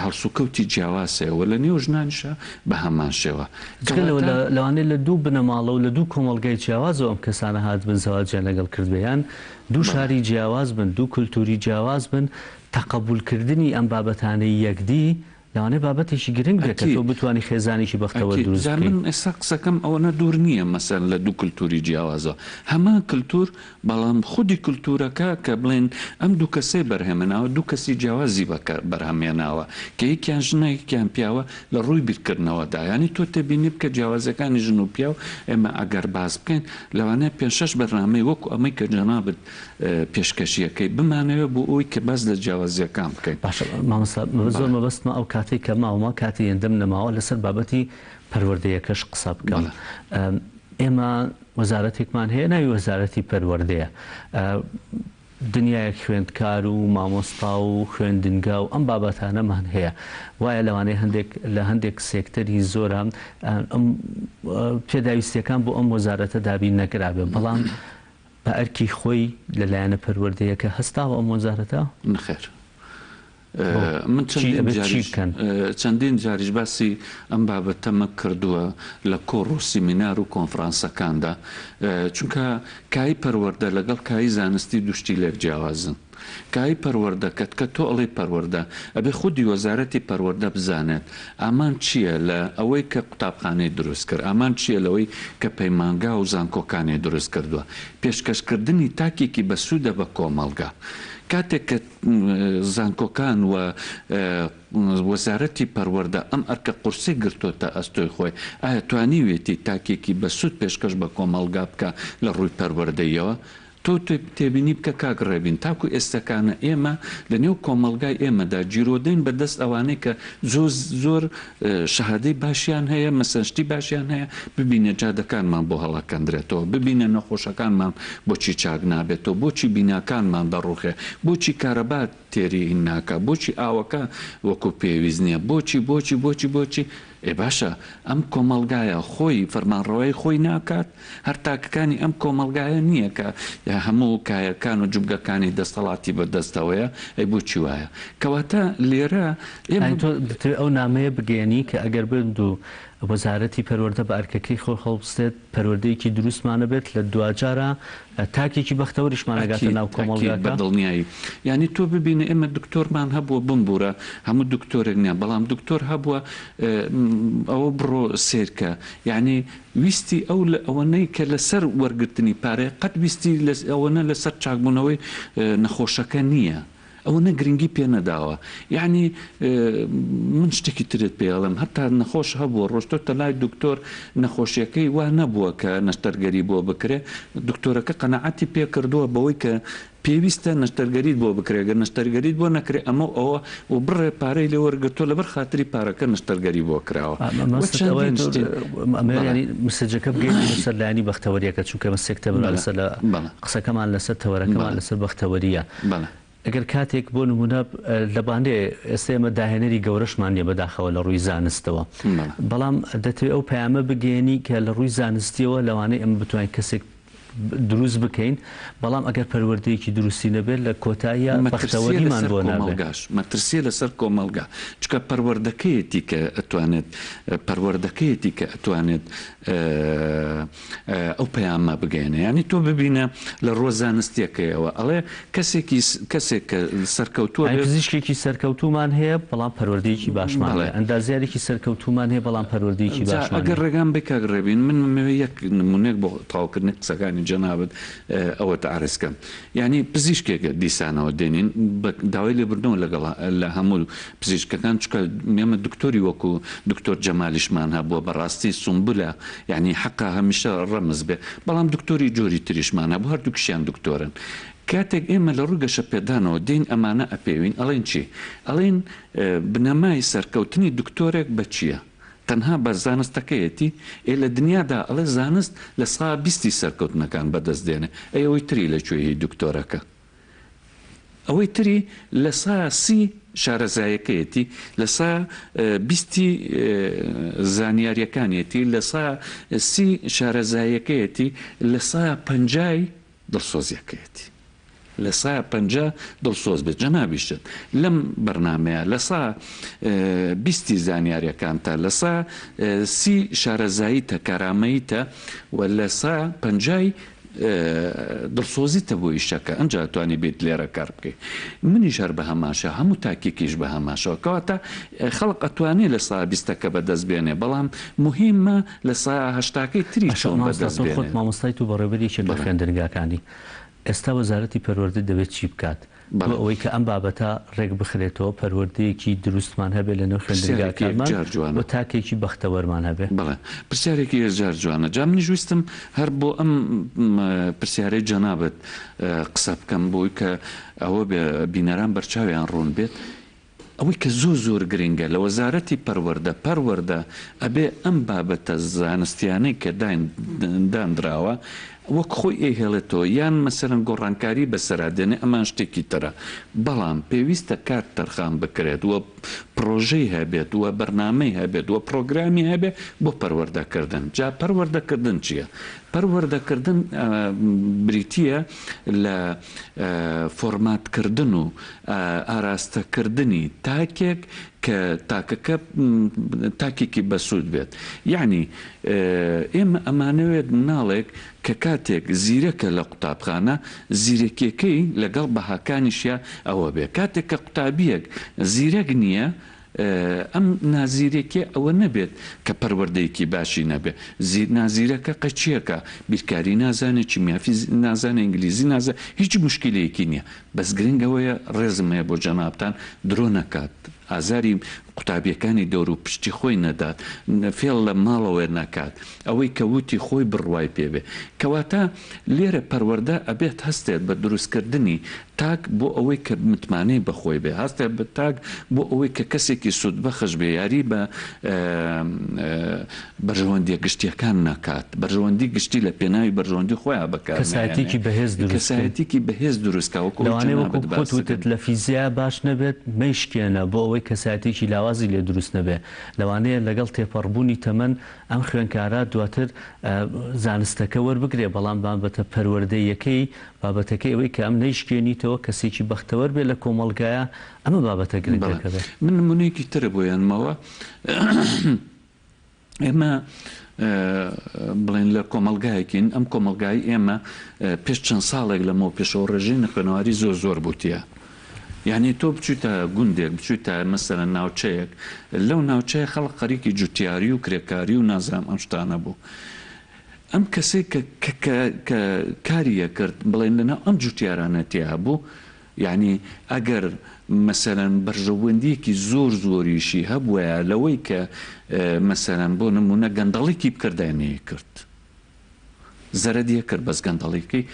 هەڵسوکەوتی جیاواز هەیە و لە نێو ژنانیشا بە هەمان شێوە. جگە لەوە کەواتە. لەوانەیە لە دوو بنەماڵە و لە دوو کۆمەڵگای جیاوازەوە ئەم کەسانە هاتبن زەواجیان لەگەڵ کردبێ یان دوو بەڵێ. شاری جیاواز بن، دوو کولتووری جیاواز بن، تەقەبول کردنی ئەم بابەتانەی یەکدی لەوانەیە بابەتێکی گرنگ بێت کە تۆ ئەکید. بتوانی خێزانێکی بەختەوەر ئەکید. دروست جا بکەی. من ئێستا قسەکەم ئەوەنە دوور نییە مەسەلەن لە دوو کلتوری جیاوازەوە. هەمان کلتور بەڵام خودی کلتورەکە کە بڵێن ئەم دوو کەسەی بەرهەمێناوە دوو کەسی جیاوازی بەرهەم هێناوە کە یەکیان ژنە یەکیان پیاوە لە ڕووی بیرکردنەوەدا یانی تۆ تێبینی بکە جیاوازیەکانی ژن و پیاو ئێمە ئەگەر باس بکەین لەوانەیە پێنج شەش بەرنامەی وەکو ئەمەی کە جەنابت پێشکەشیەکەی بمانەوێ بۆ ئەوەی کە باس لە جیاوازیەکان بکەین. باشە مامۆستا زۆر بەڵێ. مەبەستمە ئەو کاتەی کە ماومە کاتی هێندەم نەماوە لەسەر بابەتی پەروەردەیەکەش قسە بکەم بەڵێ. ئێمە وەزارەتێکمان هەیە ناوی وەزارەتی پەروەردەیە دنیایەک خوێندکار و مامۆستا و خوێندنگا و ئەم بابەتانەمان هەیە وایە لەوانەیە هەندێک لە هەندێک سێکتەری زۆرە ئەم پێداویستیەکان بۆ ئەم وەزارەتە دابین نەکرابێ بەڵام بە ئەرکی خۆی لە لایەنە پەروەردەیەکە هەستاوە ئەم وەزارەتە؟ نەخێر. بۆ؟ من چی چەندین ئەبێت چی جاریش بکەن؟ چەندین جاریش باسی ئەم بابەتەمە کردووە لە کۆڕ و سیمینار و کۆنفرانسەکاندا چونکە کایی پەروەردە لەگەڵ کایی زانستی دوو شتی لێک جیاوازن. کایی پەروەردە کە کە تۆ ئەڵێی پەروەردە ئەبێ خودی وەزارەتی پەروەردە بزانێت ئامانج چییە لە ئەوەی کە قوتابخانەی دروست کرد، ئامانج چییە لەوەی کە پەیمانگا و زانکۆکانی دروست کردووە. پێشکەشکردنی تاکێکی بەسوودە بە کۆمەڵگا. کاتێک کە زانکۆکان و وەزارەتی پەروەردە ئەم ئەرکە قورسەی گرتۆتە ئەستۆی خۆی، ئایا توانیوێتی تاکێکی بەسوود پێشکەش بە کۆمەڵگا بکا لە ڕووی پەروەردەییەوە؟ تۆ تێبینی بکە کاک ڕێبین تاکو ئێستەکانە ئێمە لە نێو کۆمەڵگای ئێمەدا گیرۆدەین بە دەست ئەوانەی کە زۆ زۆر شەهادەی باشیان هەیە مەسەن شتی باشیان هەیە ببینە جادەکانمان بۆ هەڵەکەندرێتەوە ببینە نەخۆشەکانمان بۆچی چاک نابێتەوە بۆچی بیناکانمان دەڕوخێ بۆچی کارەبا تێری هین ناکا بۆچی ئاوەکە وەکو پێویست نیە بۆچی بۆچی بۆچی بۆچی ئێ باشە ئەم کۆمەڵگایە خۆی فەرمانڕەوای خۆی ناکات؟ هەر تاکەکانی ئەم کۆمەڵگایە نییە کە هەموو کایەکان و جومگەکانی دەستەڵاتی بە دەستەوەیە؟ ئەی بۆچی وایە؟ کەواتە لێرە ئێمە. یانی تۆ دەتەوێت ئەو نامەیە بگەیەنی کە ئەگەر بێت و وەزارەتی پەروەردە بە ئەرکەکەی خۆی هەڵبستێت، پەروەردەیەکی دروستمان ئەبێت، لە دواجارا تاکێکی بەختەوەریشمان ئەگاتە ئەکید ناو ئەکید کۆمەڵگاکە. بە دڵنیایی. یانی تۆ ببینە ئێمە دکتۆرمان هەبووە بمبورە هەموو دکتۆرێک نیە بەڵام دکتۆر هەبووە ئەوە بڕۆ سەیرکە یانی ویستی ئەو لە ئەوەنەی کە لەسەر وەرگرتنی پارەیە قەت ویستی ئەوەنە لەسەر چاکبوونەوەی نەخۆشەکە نیە. ئەوەنە گرنگی پێ نەداوە یەعنی من شتێکی ترت پێ ئەڵێم هەتا نەخۆش هەبووە ڕۆشتۆتە لای دکتۆر نەخۆشیەکەی وا نەبووە کە نەشتەرگەری بۆ بکرێ دکتۆرەکە قەناعەتی پێ کردووە بەوەی کە پێویستە نەشتەرگەریت بۆ بکرێ گەر نەشتەرگەریت بۆ نەکرێ ئەمە و ئەوە و بڕێ پارەی لێ وەرگرتووە لەبەر خاتری پارەکە نەشتەرگەری بۆ کراوە و مەبەستت ئەوەیە چەندین تۆ شتی ئەمەوێ بەڵێ یانی مسجەکە بگەیەنی لەسەر لایەنی بەختەوەریەکە چونکە ئێمە سێکتەرمان بەڵێ لەسەر لە بەڵێ قسەکەمان لەسەر تەوەرەکەمان بەڵێ لەسەر بەختەوەریە بەڵێ. ئەگەر کاتێک بۆ نموونە لەبانێ ئێستا ئێمە داهێنەری گەورەشمان نیە بەداخەوە لە ڕووی زانستەوە بەڵام دەتەوێ ئەو پەیامە بگەیەنی کە لە ڕووی زانستیەوە لەوانەیە ئێمە بتوانین کەسێک دروست بکەین بەڵام ئەگەر پەروەردەیەکی دروستی نەبێت لە کۆتاییە مەترسیە بەختەوەریمان لەسەر بۆ نابێ. کۆمەڵگاش مەترسیە لەسەر کۆمەڵگا چونکە پەروەردەکەیەتی کە ئەتوانێت پەروەردەکەیەتی کە ئەتوانێت ئەو پەیامە بگەیەنێ یانی تۆ ببینە لە ڕووە زانستیەکەیەوە ئەڵێ کەسێکی کەسێک کە سەرکەوتووە یانی بێ پزیشکێکی سەرکەوتوومان هەیە بەڵام پەروەردەیەکی باشمان بەڵێ نیە، ئەندازیارێکی سەرکەوتوومان هەیە بەڵام پەروەردەیەکی جا باشمان ئەگەر نیە. ڕێگام بەی کاک ڕێبین من ئەمەوێ یەک نموونەیەک بۆ تەواوکردنی قسەکانی جەنابت ئەوەت عەرز کەم یانی پزیشکێک دیسانەوە دێنین بە داوای لێبوردنەوە لەگەڵ لە هەموو پزیشکەکان چونکە ئێمە دکتۆری وەکو دکتۆر جەمالیشمان هەبووە بەڕاستی سومبولە یانی حەقە هەمیشە ڕەمز بێ بەڵام دکتۆری جۆری تریشمان هەبوو هەردووکشیان دکتۆرن. کاتێک ئێمە لە ڕووی گەشەپێدانەوە دێین ئەمانە ئەپێوین ئەڵێین چی؟ ئەڵێین بنەمای سەرکەوتنی دکتۆرێک بە چییە؟ تەنها بە زانستەکەیەتی؟ ئێ لە دنیادا ئەڵێ زانست لە سا بیستی سەرکەوتنەکان بەدەست دێنێ، ئەی ئەوەی تری لە کوێ هی دکتۆرەکە؟ ئەوەی تری لە سا سی شارەزایەکەیەتی، لە سا بیستی زانیاریەکانیەتی، لە سا سی شارەزایەکەیەتی، لە سا پەنجای دڵسۆزیەکەیەتی. لە سا 50 دڵسۆز بێت جەنابیشت لەم بەرنامەیە لە سا بیستی زانیاریەکانتە لە سا سی شارەزاییتە کارامەییتە و لە سا پەنجای دڵسۆزیتە بۆ ئیشەکە ئەنجا توانی بێت لێرە کار بکەی منیش هەر بە هەماشە هەموو تاکێکیش بە هەماشەوە کەواتە خەڵک ئەتوانێ لە سا بیستەکە بەدەست بێنێ بەڵام مهمە لە سا هەشتاکەی تری باشە چۆن مامۆستا بەدەست تۆ خۆت بێنێت. مامۆستایت و بەڕێوبەری یەکێک لە بەڵێ. خوێندنگاکانی ئێستا وەزارەتی پەروەردە دەبێت چی بکات بۆ بەڵێ. ئەوەی کە ئەم بابەتە ڕێک بخرێتەوە پەروەردەیەکی دروستمان هەبێت لە نێو پرسیارێکی خوێندنگاکانمان یەکجار و جوانە. تاکێکی بەختەوەرمان هەبێ؟ بەڵێ پرسیارێکی یەکجار جوانە جا منیش ویستم هەر بۆ ئەم پرسیارەی جەنابت قسە بکەم بۆی کە ئەوە بێ بینەران بەرچاویان ڕوون بێت ئەوەی کە زۆر زۆر گرنگە لە وەزارەتی پەروەردە پەروەردە ئەبێ ئەم بابەتە زانستیانەی کە داندراوە وەک خۆی ئەیهێڵێتەوە یان مەسەلەن گۆڕانکاری بەسەرا دێنێ ئەمان شتێکی ترە بەڵام پێویستە کات تەرخان بکرێت و پڕۆژەی هەبێت و بەرنامەی هەبێت و پڕۆگرامی هەبێت بۆ پەروەردەکردن جا پەروەردەکردن چییە؟ پەروەردەکردن بریتییە لە فۆرماتکردن و ئاراستەکردنی تاکێک کە تاکەکە تاکێکی بەسوود بێت یەعنی ئێمە ئەمانەوێت مناڵێک کە کاتێک زیرەکە لە قوتابخانە زیرەکیەکەی لەگەڵ بەهاکانیشیا ئەوە بێ کاتێک کە قوتابیەک زیرەک نییە ئەم نازیرەکیە ئەوە نەبێت کە پەروەردەیەکی باشی نەبێ زیر نازیرەکە قەچیەکە بیرکاری نازانێ کیمیا فیزیک نازانێ ئینگلیزی نازانێ هیچ موشکیلەیەکی نیە بەس گرنگ ئەوەیە ڕێزم هەیە بۆ جەنابتان درۆ نەکات ئازاری قوتابیەکانی دەورو پشتی خۆی نەدات فێڵ لە ماڵەوە نەکات ئەوەی کە وتی خۆی بڕوای پێ بێ کەواتە لێرە پەروەردە ئەبێت هەستێت بە دروست کردنی تاک بۆ ئەوەی کە متمانەی بە خۆی بێ هەستێت بە تاک بۆ ئەوەی کە کەسێکی سوودبەخش بێ یاری بە بەرژەوەندیە گشتیەکان نەکات بەرژەوەندی گشتی لە پێناوی بەرژەوەندی خۆیان بەکار نەهێنێ کەسایەتیەکی بەهێز دروست کەین. کەسایەتیەکی بەهێز دروست کا وەکو ئەوەی لەوانەیە وەکو جەنابت خۆت باست وتت کرد. لە فیزیا باش نەبێت مەیشکێنە بۆ ئەوەی کەسایەتیەکی لاوازی لێ دروست نەبێ لەوانەیە لەگەڵ تێپەڕبوونی تەمەن ئەم خوێنکارە دواتر زانستەکە وەربگرێ بەڵام بابەتە پەروەردەییەکەی بابەتەکەی ئەوەی کە ئەم نەیشکێنیتەوە کەسێکی بەختەوەر بێ لە کۆمەڵگایە ئەمە بابەتە بەڵێ گرنگەکە بێ. من نمونەیەکی ترە بۆ هێنمەوە ئێمە بڵێن لە کۆمەڵگایەکین ئەم کۆمەڵگای ئێمە پێش چەند ساڵێک لەمەوە پێشەوە ڕێژەی نەخوێنەواری زۆر زۆر بووتە یعنی تۆ بچیتە گوندێک بچیتە مەسەرە ناوچەیەک لەو ناوچەیە خەڵک خەریکی جوتیاری و کرێکاری و نازانم ئەم شتانە بوو ئەم کەسێک کە کە کاری یەکرد بڵێن لەناو ئەم جوتیارانە تیا بوو یەعنی ئەگەر مەسەلەن بەرژەوەندییەکی زۆر زۆریشی هەبوایە لەوەی کە مەسەلەن بۆ نموونە گەندەڵیکی بکردایە نەیکرد. زەرەدی ئەکرد بەس گەندەڵیکەی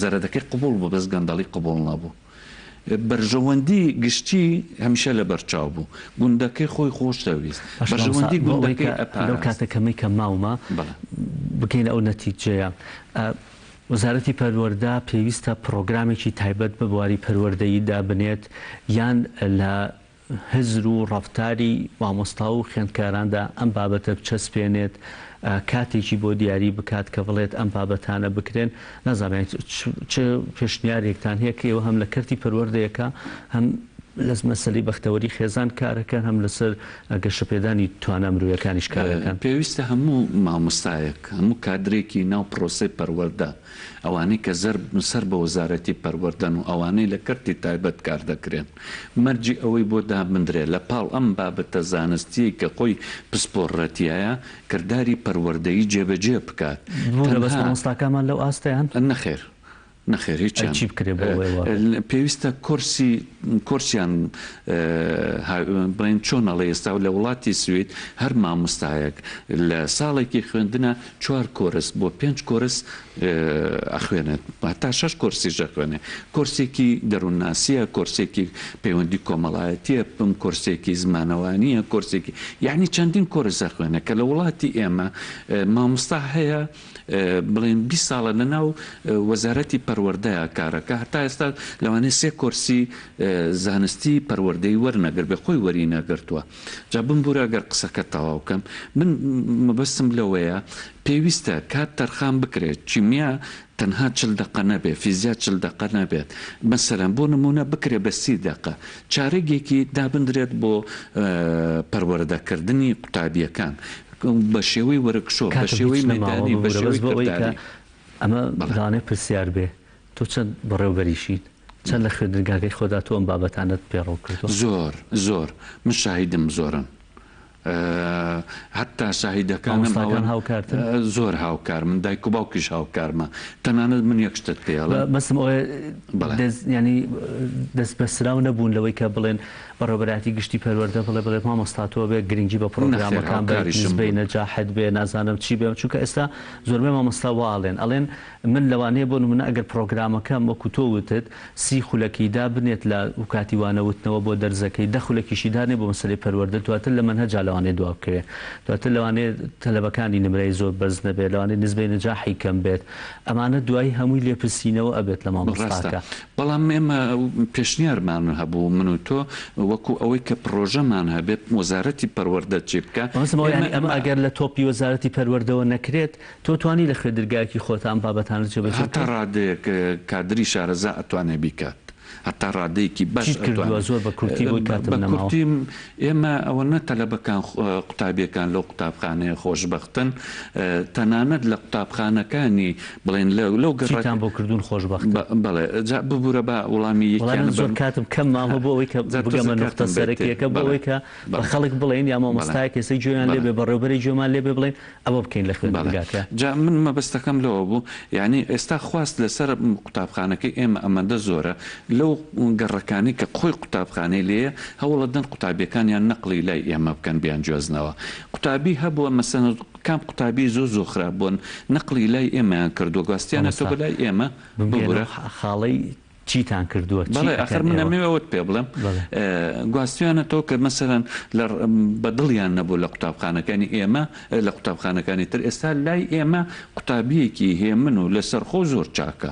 زەرەدەکەی قبوڵ بوو بەس گەندەڵی قبوڵ نەبوو. بەرژەوەندی گشتی هەمیشە لەبەر چاو بوو. گوندەکەی خۆی خۆش دەویست. باشە مامۆستا بەرژەوەندی بۆ ئەوەی گوندەکەی کە لەو ئەپاراست. کاتە کەمەی کە ماومە بەڵێ. بگەینە ئەو نەتیجەیە وەزارەتی پەروەردە پێویستە پڕۆگرامێکی تایبەت بە بواری پەروەردەیی دابنێت یان لە هزر و ڕەفتاری مامۆستا و خوێندکاراندا ئەم بابەتە بچەسپێنێت، کاتێکی بۆ دیاری بکات کە بڵێت ئەم بابەتانە بکرێن، نازانم یانی چ پێشنیارێکتان هەیە کە ئێوە هەم لە کەرتی پەروەردەیەکە هەم لە مەسەلەی بەختەوەری خێزان کارەکەن هەم لەسەر گەشەپێدانی توانا مرۆیەکانیش کارەکەن؟ پێویستە هەموو مامۆستایەک، هەموو کادرێکی ناو پرۆسەی پەروەردە، ئەوانەی کە سەر بە وەزارەتی پەروەردەن و ئەوانەی لە کەرتی تایبەت کار دەکرێن، مەرجی ئەوەی بۆ دابندرێت لە پاڵ ئەم بابەتە زانستییەی کە خۆی پسپۆڕە تیایا، کرداری پەروەردەیی جێبەجێ بکات. ببورە بەس تەنها. مامۆستاکانمان لەو ئاستەیان؟ نەخێر. نەخێر ئەی هیچیان. چی بکرێ بۆ ئەوەی وا بێت؟ پێویستە کۆرسی کۆرسیان بڵێن چۆن ئەڵێ ئێستا لە وڵاتی سوید هەر مامۆستایەک لە ساڵێکی خوێندنا چوار کۆرس بۆ پێنج کۆرس ئەخوێنێت هەتا شەش کۆرسیش ئەخوێنێ کۆرسێکی دەروونناسیە کۆرسێکی پەیوەندی کۆمەڵایەتیە کۆرسێکی زمانەوانیە کۆرسێکی یعنی چەندین کۆرس ئەخوێنێ کە لە وڵاتی ئێمە مامۆستا هەیە بڵێن 20 ساڵە لە ناو وەزارەتی پەروەردەیە کارەکە هەتا ئێستا لەوانەیە سێ کۆرسی زانستی پەروەردەی وەرنەگربێ خۆی وەری نەگرتووە جا بمبورە گەر قسەکە تەواو کەم من مەبەستم لەوەیە پێویستە کات تەرخان بکرێت کیمیا تەنها چل دەقە نەبێت فیزیا چل دەقە نەبێت مەسەلەن بۆ نمونە بکرێت بە سی دەقە چارەگێکی دابندرێت بۆ پەروەردەکردنی قوتابیەکان بە شێوەی وەرکشۆپ بە کاتم هیچ شێوەی نەماوە مەیدانی بە ببورە بەس شێوەی بۆ ئەوەی کە کرداری ئەمە بەڵێ. لەوانەیە پرسیار بێ تۆ چەند بەڕێوبەریشیت چەند لە خوێندنگاکەی خۆدا تۆ ئەم بابەتانەت پێڕەو کردووە؟ زۆر زۆر من شاهیدم زۆرن هەتا شاهیدەکانم مامۆستاکان ئەوەن هاوکارتن؟ زۆر هاوکارمن دایک و باوکیش هاوکارمە تەنانەت من یەک شتت پێ ئەڵێم مەبەستم ئەوەیە بەڵێ. دەست یانی دەست بەستراو نەبوون لەوەی کە بڵێن بەڕێوەبەرایەتی گشتی پەروەردە بڵێ بڵێ مامۆستا تۆ بێ گرنگی بە نەخێر پڕۆگرامەکان بەیت هاوکاریشم نسبەی بوون. نەجاحت بێ نازانم چی بێ چونکە ئێستا زۆربەی مامۆستا وا ئەڵێن ئەڵێن من لەوانەیە بۆ نمونە ئەگەر پڕۆگرامەکەم وەکو تۆ وتت سی خولەکی دابنێت لە کاتی وانە وتنەوە بۆ دەرزەکەی دە خولەکیشی دانێ بۆ مەسەلەی پەروەردە دواتر لە مەنهەجا لەوانەیە دوا بکەوێ دواتر لەوانەیە تەلەبەکانی نمرەی زۆر بەرز نەبێت لەوانەیە نسبەی نەجاحی کەم بێت ئەمانە دوایی هەمووی لێپرسینەوە ئەبێت لە ڕاستە مامۆستاکە. بەڵام ئێمە پێشنیارمان هەبوو من و تۆ وەکو ئەوەی کە پڕۆژەمان هەبێت وەزارەتی پەروەردە چی بکا مەبەستم ئەوەیە ئێمە یانی ئەمە ئەمە ئەگەر لە تۆپی وەزارەتی پەروەردەوە نەکرێت تۆ توانی لە خوێندرگایەکی خۆتا ئەم بابەتانە جێبەجێ هەتا بکەیت؟ ڕادەیەک کادری شارەزا ئەتوانێ بیکات هەتا ڕادەیەکی باش چیت کردووە ئەتوانێ زۆر بە کورتی بۆی کاتم بە نەماوە. کورتی ئێمە ئەوەنە تەلەبەکان قوتابیەکان لەو قوتابخانەیە خۆشبەختن تەنانەت لە قوتابخانەکانی بڵێن لەو گەڕەک چیتان بۆ کردوون خۆشبەختن؟ بەڵێ جا ببورە با وڵامی وەڵای یەکیان من زۆر بەم کاتم کەم ماوە بۆ ئەوەی کە جا بگەمە تۆزێ نوختە کاتم بەیتێ سەرەکیەکە بۆ بەڵێ ئەوەی کە بە بەڵێ خەڵک بڵێین یا بەڵێ مامۆستایەک ئێستا گوێیان لێ بەڵێ بێ بەڕێوبەرێک گوێمان لێ بێ بڵێین ئەوە بکەین لە بەڵێ خوێندنگاکە. جا من مەبەستەکەم لەوە بوو یانی ئێستا خواست لەسەر قوتابخانەکەی ئێمە ئەمەندە زۆرە لەو گەڕەکانەی کە خۆی قوتابخانەی لێیە هەوڵەدەن قوتابیەکانیان نەقڵی لای ئێمە بکەن بیانگوێزنەوە قوتابی هەبووە مەسەن کام قوتابی زۆر زۆر خراپ بوون نەقڵی لای ئێمەیان کردووە گواستیانەتەوە مامۆستا بۆ لای ئێمە بمگەیەنەوە ببورە. خاڵەی چیتان کردووە چی بەڵێ ئەخر ئەکەن من ئێوە؟ ئەمەوێ ئەوەت پێ بڵێم بەڵێ. گواستویانەتەوە کە مەسەلەن لە بە دڵیان نەبوو لە قوتابخانەکانی ئێمە لە قوتابخانەکانی تر ئێستا لای ئێمە قوتابیەکی هێمن و لەسەرخۆ زۆر چاکە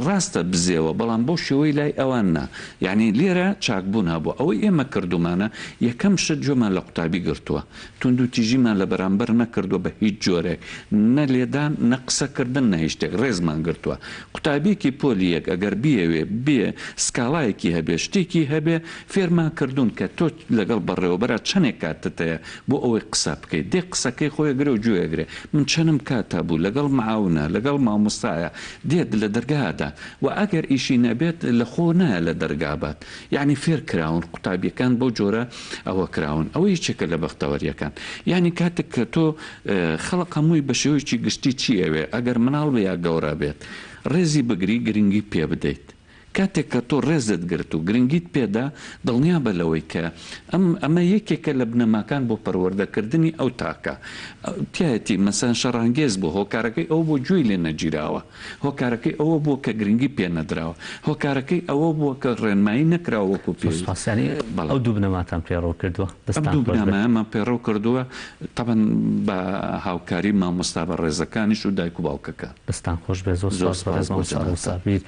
ڕاستە بزێوە بەڵام بەو شێوەی لای ئەوان نا یانی لێرە چاکبوون هەبووە ئەوەی ئێمە کردوومانە یەکەم شت گوێمان لە قوتابی گرتووە توندوتیژیمان لە بەرامبەر نەکردووە بە هیچ جۆرێک، نە لێدان، نە قسە کردن، نە هیچ شتێک، ڕێزمان گرتووە. قوتابیەکی پۆلی یەک ئەگەر بیەوێ بێ سکاڵایەکی هەبێ، شتێکی هەبێ، فێرمان کردوون کە تۆ لەگەڵ بەڕێوەبەرا چەنێک کاتت هەیە بۆ ئەوەی قسە بکەیت، دێ قسەکەی خۆی ئەگرێ و گوێ ئەگرێ. من چەنم کات هەبوو لەگەڵ معاونە، لەگەڵ مامۆستایە، دێت لە دەرگا ئەدات و ئەگەر ئیشی نەبێت لە خۆ نایە لە دەرگا بات. یەعنی فێر کراون قوتابیەکان بەو جۆرە ئەوە کراون ئەوە یەکێکە لە بەختەوەریەکان یەعنی کاتێک کە تۆ خەڵک هەمووی بە شێوەیەکی گشتی چی ئەوێ ئەگەر مناڵ بێ یا گەورە بێت ڕێزی بگری گرنگی پێ بدەیت کاتێک کە تۆ ڕێزت گرت و گرنگیت پێدا دڵنیابە لەوەی کە ئەم ئەمە یەکێکە لە بنەماکان بۆ پەروەردەکردنی ئەو تاکە تیایەتی مەسەن شەڕانگێز بوو هۆکارەکەی ئەوە بوو گوێی لێ نەگیراوە هۆکارەکەی ئەوە بووە کە گرنگی پێ نەدراوە. هۆکارەکەی ئەوە بووە کە ڕێنمایی نەکراوە وەکو زۆر پێویست. سوپاس. یانی بەڵێ. ئەو دوو بنەماتان پەیڕەو کردووە. ئەم دەستتان دوو خۆش بێت. بنەمایەمان پەیڕەو کردووە، تەبعەن بە هاوکاری مامۆستا بەڕێزەکانیش و دایک و باوکەکان. دەستتان خۆش بێت. زۆر زۆر سوپاس بەڕێز سوپاس بۆ مامۆستا جەنابتان. ڕووسابیر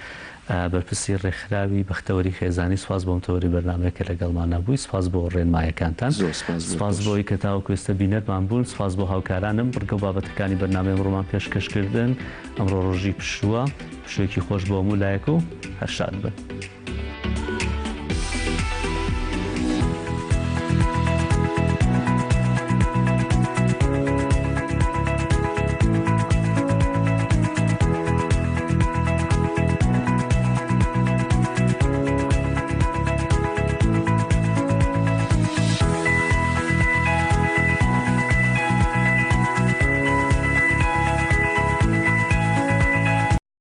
بەرپرسی ڕێکخراوی بەختەوەری خێزانی سوپاس بۆ ئەم تەوەری بەرنامەیە کە لەگەڵمانا بووی. سوپاس بۆ ڕێنمایەکانتان. زۆر سوپاس بۆ سوپاس تۆش. بۆ ئەوەی کە تاوەکو ئێستا بینەرمان بوون. سوپاس بۆ هاوکارانم بڕگە و بابەتەکانی بەرنامەی ئەمڕۆمان پێشکەش کردن. ئەمڕۆ ڕۆژی پشووە، پشووێکی خۆش بۆ هەموو لایەک و هەر شاد بن.